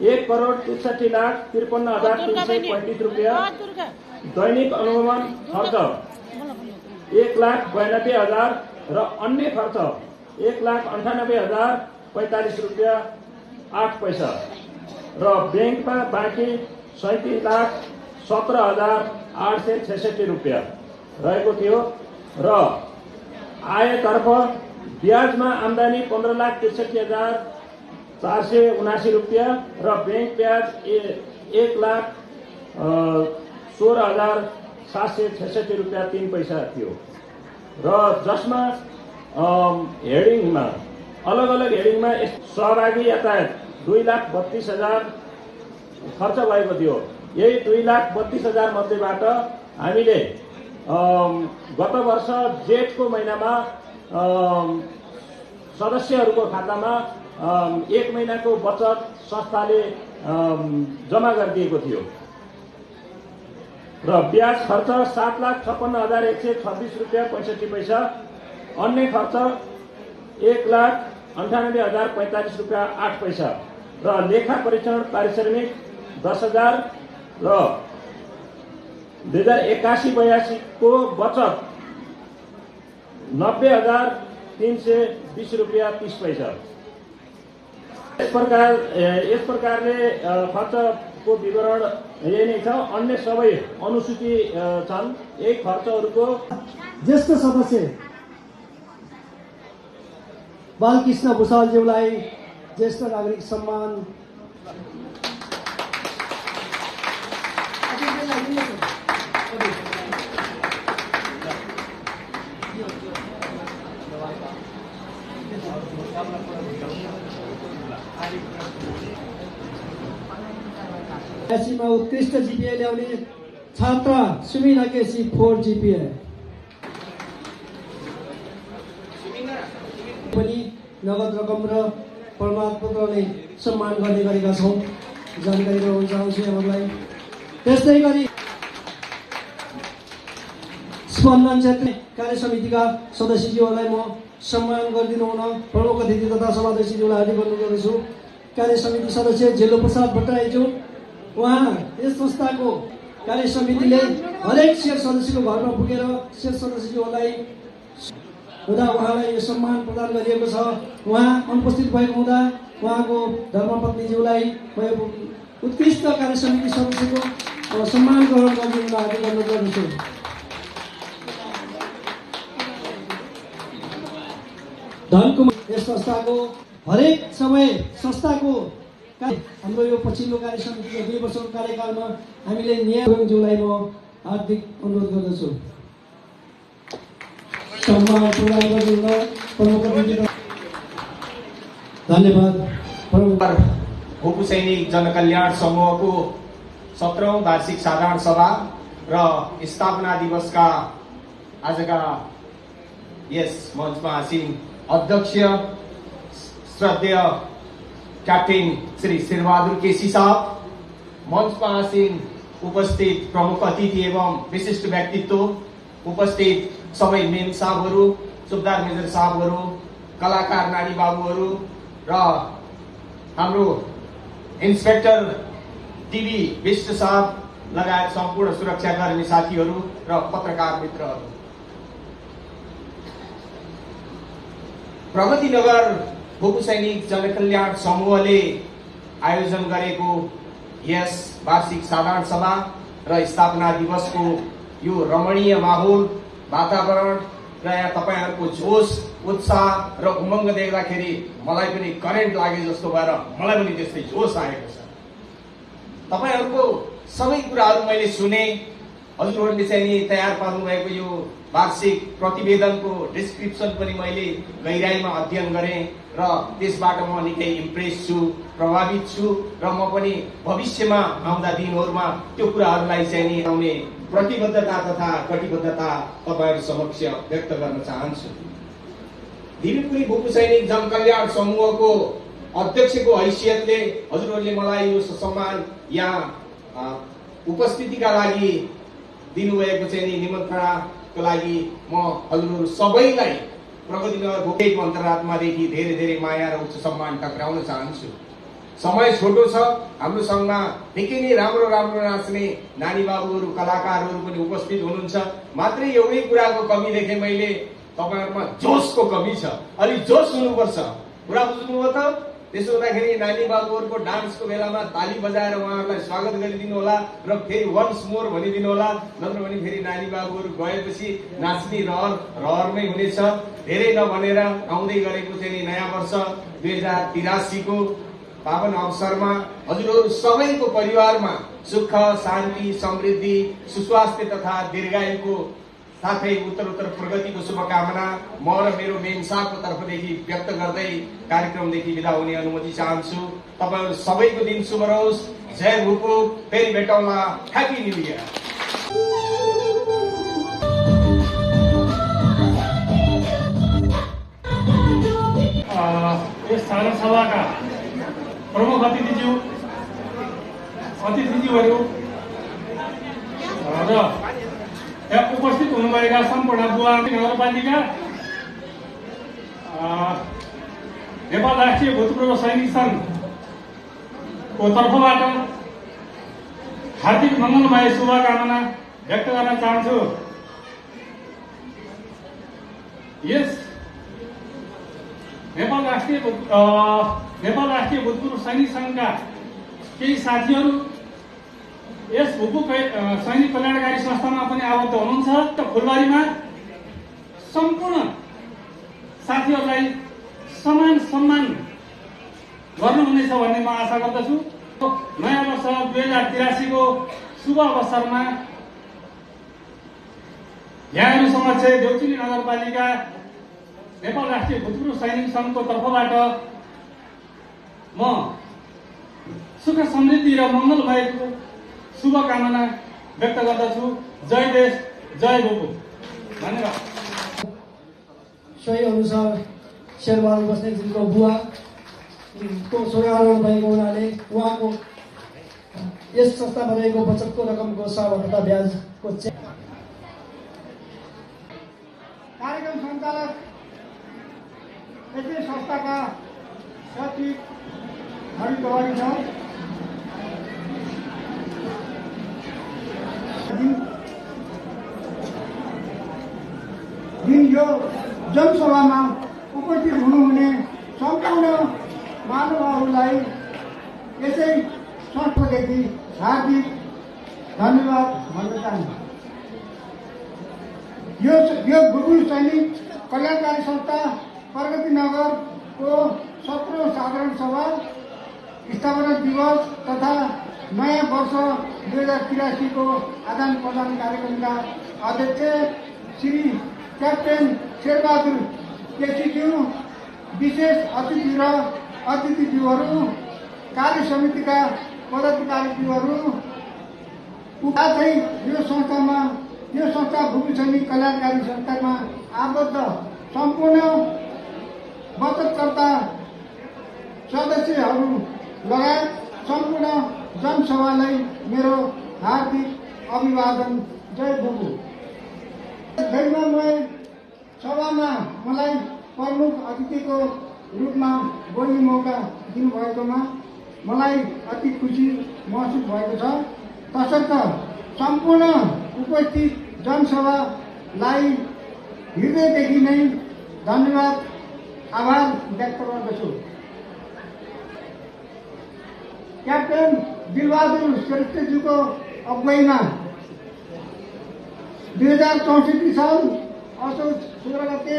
1,63,53,335 रुपियाँ, दैनिक अनुगमन खर्च 1,92,000 र अन्य खर्च 1,98,045 रुपियाँ 8 पैसा र ब्याङ्कमा बाँकी 37,17,866 रुपियाँ रहेको थियो र आयतर्फ ब्याजमा आम्दानी 15,63,479 रुपियाँ र ब्याङ्क ब्याज 1,16,766 रुपियाँ 3 पैसा थियो र जसमा हेडिङमा अलग अलग हेडिङमा सहभागी यातायात 2,32,000 खर्च भएको थियो। यही 2,32,000 मध्येबाट हामीले गत वर्ष जेठको महिनामा सदस्यहरूको खातामा 1 महिनाको बचत संस्थाले जम्मा गरिदिएको थियो र ब्याज खर्च 7,56,126 रुपियाँ 65 पैसा, अन्य खर्च 1,98,045 रुपियाँ 8 पैसा र लेखा परीक्षण पारिश्रमिक 10,000 र 2081-82 को बचत 90,320 रुपियाँ 30 पैसा। यस प्रकारले खर्चको विवरण यही नै छ। अन्य सबै अनुसूची छन्। यही खर्चहरूको ज्येष्ठ सदस्य बालकृष्ण भुषालज्यूलाई ज्येष्ठ नागरिक सम्मान एसीमा उत्कृष्ट जीपीए ल्याउने छात्रा सुमिना केसी 4 जीपीए पनि नगद रकम र प्रमाणपत्रले सम्मान गर्ने गरेका छौँ। जानकारी गराउन चाहन्छु यहाँहरूलाई। त्यस्तै गरी स्पन्दन क्षेत्रीय कार्य समितिका सदस्यज्यूहरूलाई म सम्मान गरिदिनु हुन प्रमुख अतिथि तथा सभाध्यक्षज्यूलाई हार्दिक अनुरोध गर्दछु। कार्य समिति सदस्य झेलो प्रसाद भट्टराईज्यू, उहाँ यस संस्थाको कार्य समितिले हरेक शेर सदस्यको घरमा पुगेर शेर सदस्यज्यूहरूलाई हुँदा उहाँलाई यो सम्मान प्रदान गरिएको छ। उहाँ अनुपस्थित भएको हुँदा उहाँको धर्मपत्नीज्यूलाई म उत्कृष्ट कार्य समिति सदस्यको सम्मान ग्रहण गरिदिनु हार्दिक अनुरोध गर्दछु। धनकुमार यस संस्थाको हरेक समय संस्थाको हाम्रो यो पछिल्लो कार्य समितिको 2 वर्षको कार्यकालमा हामीले न्यायज्यूलाई म हार्दिक अनुरोध गर्दछु। सम्मान प्रदान गरिदिनु प्रमुख अतिथि। धन्यवाद। भूपू सैनिक जनकल्याण समूहको 17औं वार्षिक साधारण सभा र स्थापना दिवसका आजका यस मञ्चमा आसीन अध्यक्ष श्रद्धेय क्याप्टेन श्री शेरबहादुर केसी साहब, मञ्चमा आसीन उपस्थित प्रमुख अतिथि एवं विशिष्ट व्यक्तित्व, उपस्थित सबै मेन साहबहरू, सुबेदार मेजर साहबहरू, कलाकार नानी बाबुहरू र हाम्रो इन्सपेक्टर टिभी विष्ट साहब लगायत सम्पूर्ण सुरक्षाकर्मी साथीहरू र पत्रकार मित्रहरू। प्रगतिनगर भूपू सैनिक जनकल्याण समूहले आयोजन गरेको यस वार्षिक साधारण सभा र स्थापना दिवसको यो रमणीय माहौल, वातावरण र यहाँ तपाईहरूको जोश, उत्साह र उमङ्ग देख्दाखेरि मलाई पनि करेन्ट लागे जस्तो भएर मलाई पनि त्यस्तै जोश आएको छ। तपाईहरूको सबै कुराहरू मैले सुने। हजुरहरूले चाहिँ नि तयार पार्नु भएको यो वार्षिक प्रतिवेदनको डिस्क्रिप्सन पनि मैले गहिराईमा अध्ययन गरेँ र त्यसबाट म निकै इम्प्रेस छु, प्रभावित छु र म पनि भविष्यमा आउँदा दिनहरूमा त्यो कुराहरूलाई चाहिँ नि आउने प्रतिबद्धता तथा कटिबद्धता तपाईहरु समक्ष व्यक्त गर्न चाहन्छु। दिलीपुरी भूपू सैनिक जनकल्याण समूहको अध्यक्षको हैसियतले हजुरहरूले मलाई यो सम्मान यहाँ उपस्थितिका लागि दिनुभएको चाहिँ निमन्त्रणाको लागि म हजुरहरू सबैलाई प्रगतिनगर भूपेको अन्तरात्मादेखि धेरै धेरै माया र उच्च सम्मान टक्राउन चाहन्छु। समय छोटो छ, हाम्रो संघमा निकै नै राम्रो राम्रो नाच्ने नानी बाबुहरू कलाकारहरू पनि उपस्थित हुनुहुन्छ। मात्रै एउटै कुराको कमी देखेँ मैले, तपाईहरुमा जोशको कमी छ, अलि जोश हुनुपर्छ। कुरा बुझ्नुभयो त? त्यसो हुँदाखेरि नानी बाबुहरूको डान्सको बेलामा ताली बजाएर उहाँहरूलाई स्वागत गरिदिनु होला र फेरि वन्स मोर भनिदिनु होला, नत्र भने फेरि नानी बाबुहरू गएपछि नाच्ने रहरमै हुनेछ। धेरै नभनेर आउँदै गरेको चाहिँ नयाँ वर्ष 2083 को पावन अवसरमा हजुरहरू सबैको परिवारमा सुख, शान्ति, समृद्धि, सुस्वास्थ्य तथा दीर्घायुको साथै उत्तरोत्तर प्रगतिको शुभकामना म र मेरो मेन्साको तर्फदेखि व्यक्त गर्दै कार्यक्रमदेखि बिदा हुने अनुमति चाहन्छु। तपाईहरु सबैको दिन शुभ रहोस्। जय भूपू, फेरि भेटौँला। Happy new year. यस साधारण सभाका प्रमुख अतिथिज्यूहरू र यहाँ उपस्थित हुनुभएका सम्पूर्ण बुवा नगरपालिका, नेपाल राष्ट्रिय भूतपूर्व सैनिक संघको तर्फबाट हार्दिक मङ्गलमय शुभकामना व्यक्त गर्न चाहन्छु। यस नेपाल राष्ट्रिय भूतपूर्व सैनिक संघका केही साथीहरू यस भूपू सैनिक कल्याणकारी संस्थामा पनि आबद्ध हुनुहुन्छ। त फुलबारीमा सम्पूर्ण साथीहरूलाई समान सम्मान गर्नुहुनेछ भन्ने म आशा गर्दछु। नयाँ वर्ष 2083 को शुभ अवसरमा यहाँहरू समक्ष देउचुली नगरपालिका नेपाल राष्ट्रिय भूतपूर्व सैनिक संघको तर्फबाट म सुख समृद्धि र मङ्गलमयको शुभकामना व्यक्त गर्दछु। जय देश, जय भूपू। धन्यवाद। सोही अनुसार शेरबहादुर बस्नेतजीको बुवा को स्वर्गआरोहण भएको हुनाले उहाँको यस संस्था बनाएको बचतको रकमको सहभागिता ब्याजको चेक कार्यक्रम सञ्चालक यसै संस्थाका सचिव हरिद्वारी छ। दिन यो जनसभामा उपस्थित हुनुहुने सम्पूर्ण महानुभावहरूलाई यसै संस्थादेखि हार्दिक धन्यवाद भन्न चाहन्छु। यो भूपू सैनिक कल्याणकारी संस्था प्रगति नगरको 17औं साधारण सभा स्थापना दिवस तथा नयाँ वर्ष 2083 को आदान प्रदान कार्यक्रमका अध्यक्ष श्री क्याप्टेन शेरबहादुर केसीज्यू, विशेष अतिथि र अतिथिज्यूहरू, कार्य समितिका पदाधिकारीज्यूहरू, साथै यो संस्था भूपू सैनिक कल्याणकारी संस्थामा आबद्ध सम्पूर्ण बचतकर्ता सदस्यहरू लगायत सम्पूर्ण जनसभालाई मेरो हार्दिक अभिवादन। जय भूपू। दैवमय सभामा मलाई प्रमुख अतिथिको रूपमा बोल्ने मौका दिनुभएकोमा मलाई अति खुसी महसुस भएको छ। तसर्थ सम्पूर्ण उपस्थित जनसभालाई हृदयदेखि नै धन्यवाद, आभार व्यक्त गर्दछु। क्याप्टेन दिलबहादुर श्रेष्ठज्यूको अगुवाईमा 2064 साल असोज 16 गते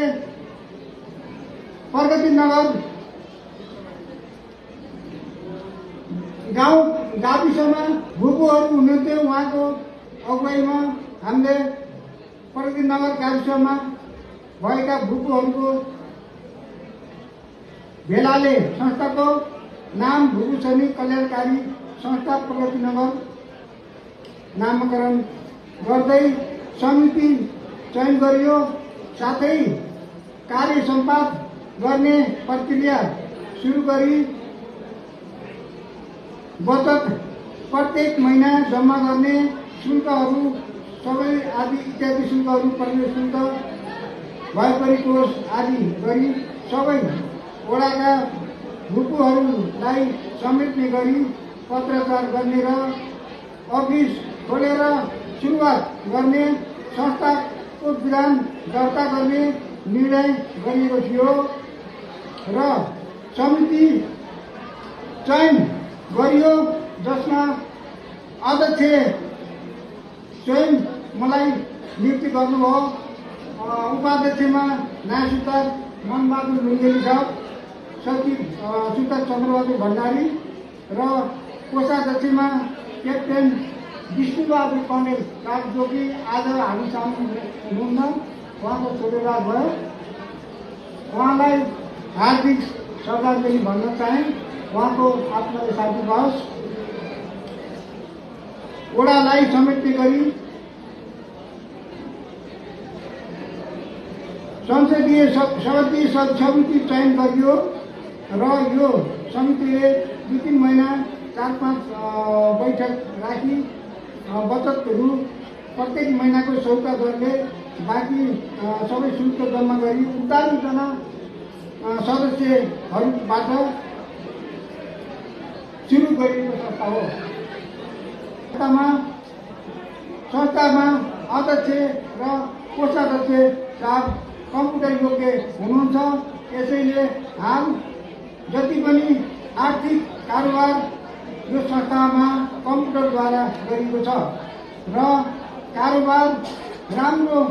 प्रगति नगर गाविसमा भूपूहरू हुनुहुन्थ्यो। उहाँको अगुवाईमा हामीले प्रगतिनगर गाविसमा भएका भूपुहरूको भेलाले संस्थाको नाम भूपू सैनिक कल्याणकारी संस्था प्रगतिनगर नामकरण गर्दै समिति चयन गरियो। साथै कार्य सम्पादन गर्ने प्रक्रिया सुरु गरी बचत प्रत्येक महिना जम्मा गर्ने शुल्कहरू सबै आदि इत्यादि शुल्कहरू प्रवेश शुल्क भएपरि कोष आदि गरी सबै वडाका भूपुहरूलाई समेट्ने गरी पत्राचार गर्ने र अफिस खोलेर सुरुवात गर्ने संस्थाको विधान दर्ता गर्ने निर्णय गरिएको थियो र समिति चयन गरियो, जसमा अध्यक्ष स्वयं मलाई नियुक्ति गर्नुभयो। उपाध्यक्षमा नायक मनबहादुर लुङ्गेली साहब, सचिव सुता चन्द्रबहादुर भण्डारी र कोषाध्यक्षमा क्याप्टेन विष्णुबहादुर कौडेल जो कि आज हामी सामु हुनुहुन्न, उहाँको छोडेर भयो। उहाँलाई हार्दिक श्रद्धाञ्जली भन्न चाहे। उहाँको आत्माले शान्ति पाओस्। वडालाई समेट्ने गरी संसदीय समिति चयन गरियो र यो समितिले 2-3 महिना 4-5 बैठक राखी बचतहरू प्रत्येक महिनाको सौका दरले बाँकी सबै शुल्क जम्मा गरी 48 जना सदस्यहरूबाट सुरु गरिएको संस्था हो। संस्थामा अध्यक्ष र कोषाध्यक्ष साहब कम्प्युटर योग्य हुनुहुन्छ। यसैले हाल जति पनि आर्थिक कारोबार यो संस्थामा कम्प्युटरद्वारा गरिएको छ र कारोबार राम्रो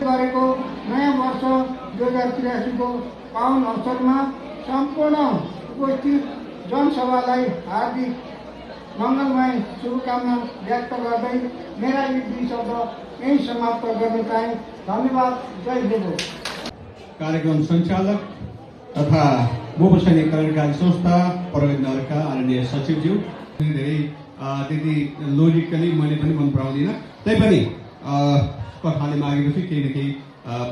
गरेको नयाँ वर्ष 2083 को पावन अवसरमा सम्पूर्ण उपस्थित जनसभालाई हार्दिक मङ्गलमय शुभकामना व्यक्त गर्दै मेरा यी 2 शब्द यही समाप्त गर्न चाहे। धन्यवाद। जय भूपू। कार्यक्रम संचालक तथा भूपू सैनिक कल्याणकारी संस्था प्रगतिनगरका आदरणीय सचिवज्यू, धेरै त्यति लोजिकली मैले पनि मन पराउँदिनँ, तैपनि कथाले मागेपछि केही न केही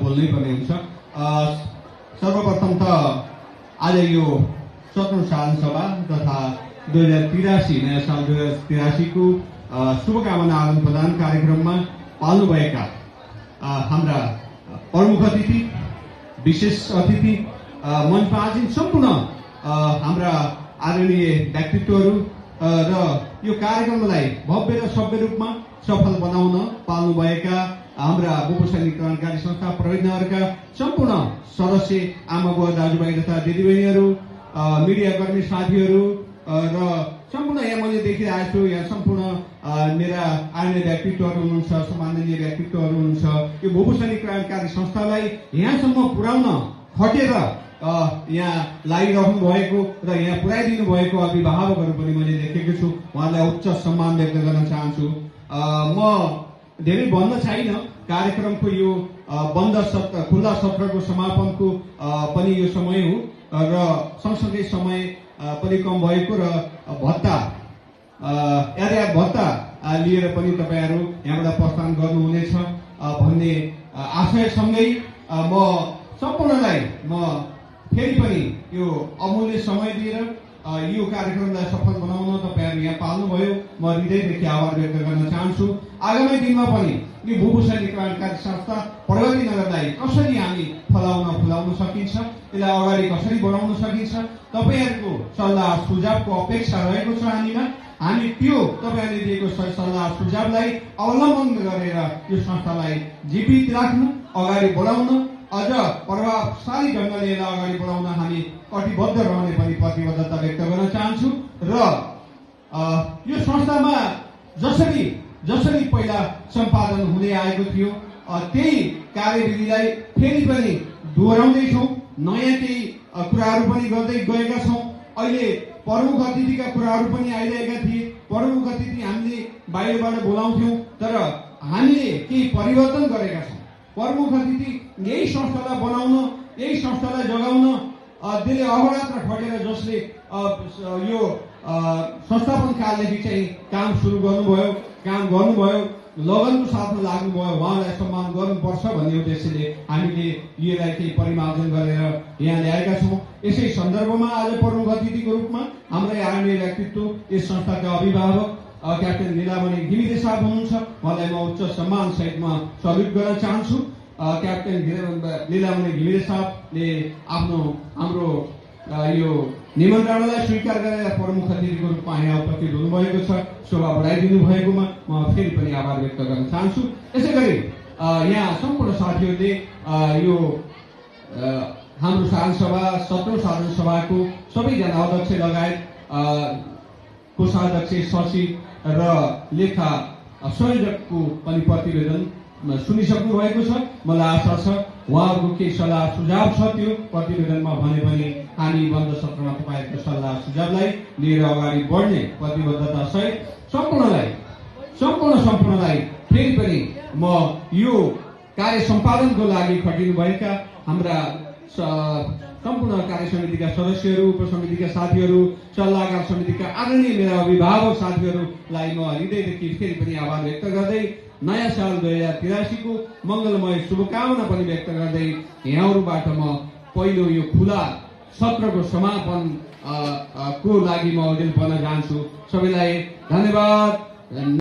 बोल्नै पर्ने हुन्छ। सर्वप्रथम त आज यो 17औं साधारण सभा तथा 2083 नयाँ साल 2083 को शुभकामना आदान प्रदान कार्यक्रममा पाल्नुभएका हाम्रा प्रमुख अतिथि, विशेष अतिथि, मञ्चमा आसीन सम्पूर्ण हाम्रा आदरणीय व्यक्तित्वहरू र यो कार्यक्रमलाई भव्य र सभ्य रूपमा सफल बनाउन पाल्नुभएका हाम्रा भूपू सैनिक कल्याणकारी संस्था प्रगतिनगरका सम्पूर्ण सदस्य, आमा बुवा, दाजुभाइ तथा दिदीबहिनीहरू, मिडियाकर्मी साथीहरू र सम्पूर्ण यहाँ मैले देखिरहेको छु, यहाँ सम्पूर्ण मेरा आदरणीय व्यक्तित्वहरू हुनुहुन्छ, सम्माननीय व्यक्तित्वहरू हुनुहुन्छ। यो भूपू सैनिक कल्याणकारी संस्थालाई यहाँसम्म पुर्याउन खटेर यहाँ लागिरहनु भएको र यहाँ पुर्याइदिनु भएको अभिभावकहरू पनि मैले देखेको छु। उहाँलाई उच्च सम्मान व्यक्त गर्न चाहन्छु। म धेरै भन्न छैन। कार्यक्रमको यो बन्द सत्र, खुल्ला सत्रको समापनको पनि यो समय हो र सँगसँगै समय पनि कम भएको र भत्ता यातायात भत्ता लिएर पनि तपाईहरू यहाँबाट प्रस्थान गर्नुहुनेछ भन्ने आशयसँगै म सम्पूर्णलाई फेरि पनि यो अमूल्य समय दिएर यो कार्यक्रमलाई सफल बनाउन तपाईहरू यहाँ पाल्नुभयो, म हृदयदेखि आभार व्यक्त गर्न चाहन्छु। आगामी दिनमा पनि यो भूपू सैनिक कल्याणकारी संस्था प्रगतिनगरलाई कसरी हामी फुलाउन सकिन्छ, यसलाई अगाडि कसरी बढाउन सकिन्छ, तपाईहरूको सल्लाह सुझावको अपेक्षा रहेको छ हामीमा। हामी त्यो तपाईहरूले दिएको सल्लाह सुझावलाई अवलम्बन गरेर यो संस्थालाई जीवित राख्नु, अगाडि बढाउन, अझ प्रभावशाली ढङ्गले यसलाई अगाडि बढाउन हामी कटिबद्ध रहने पनि प्रतिबद्धता व्यक्त गर्न चाहन्छु। र यो संस्थामा जसरी पहिला सम्पादन हुँदै आएको थियो त्यही कार्यविधिलाई फेरि पनि दोहोऱ्याउँदैछौँ, नयाँ केही कुराहरू पनि गर्दै गएका छौँ। अहिले प्रमुख अतिथिका कुराहरू पनि आइरहेका थिए। प्रमुख अतिथि हामीले बाहिरबाट बोलाउँथ्यौँ, तर हामीले केही परिवर्तन गरेका छौँ। प्रमुख अतिथि यही संस्थालाई बनाउन, यही संस्थालाई जगाउन त्यसले अहोरात्र खटेर जसले यो संस्थापन कालदेखि चाहिँ काम सुरु गर्नुभयो, लगनको साथमा लाग्नुभयो, उहाँलाई सम्मान गर्नुपर्छ भन्ने उद्देश्यले हामीले यसलाई केही परिमार्जन गरेर यहाँ ल्याएका छौँ। यसै सन्दर्भमा आज प्रमुख अतिथिको रूपमा हाम्रै आदरणीय व्यक्तित्व यस संस्थाका अभिभावक क्याप्टेन लीलामणि घिमिरे साहब हुनुहुन्छ। उहाँलाई म उच्च सम्मान सहितमा सल्युट गर्न चाहन्छु। क्याप्टेन लीलामणि घिमिरे साहबले हाम्रो यो निमन्त्रणालाई स्वीकार गरेर प्रमुख अतिथिको रूपमा यहाँ उपस्थित हुनुभएको छ। शोभा बढाइदिनु भएकोमा म फेरि पनि आभार व्यक्त गर्न चाहन्छु। यसै गरी यहाँ सम्पूर्ण साथीहरूले यो हाम्रो साधारण सभा 17औं साधारण सभाको सबैजना अध्यक्ष लगायत कोषाध्यक्ष, सचिव र लेखा संयोजकको पनि प्रतिवेदन सुनिसक्नु भएको छ। मलाई आशा छ उहाँहरूको केही सल्लाह सुझाव छ, त्यो प्रतिवेदनमा भने पनि हामी बन्द सत्रमा तपाईँहरूको सल्लाह सुझावलाई लिएर अगाडि बढ्ने प्रतिबद्धता सहित सम्पूर्णलाई फेरि पनि म यो कार्य सम्पादनको लागि खटिनुभएका हाम्रा सम्पूर्ण कार्य समितिका सदस्यहरू, उपसमितिका साथीहरू, सल्लाहकार समितिका आदरणीय मेरा अभिभावक साथीहरूलाई म हृदयदेखि फेरि पनि आभार व्यक्त गर्दै नयाँ साल 2083 को मङ्गलमय शुभकामना पनि व्यक्त गर्दै यहाँहरूबाट म पहिलो यो खुला सत्रको समापन को लागि म उजेल पर्न चाहन्छु। सबैलाई धन्यवाद।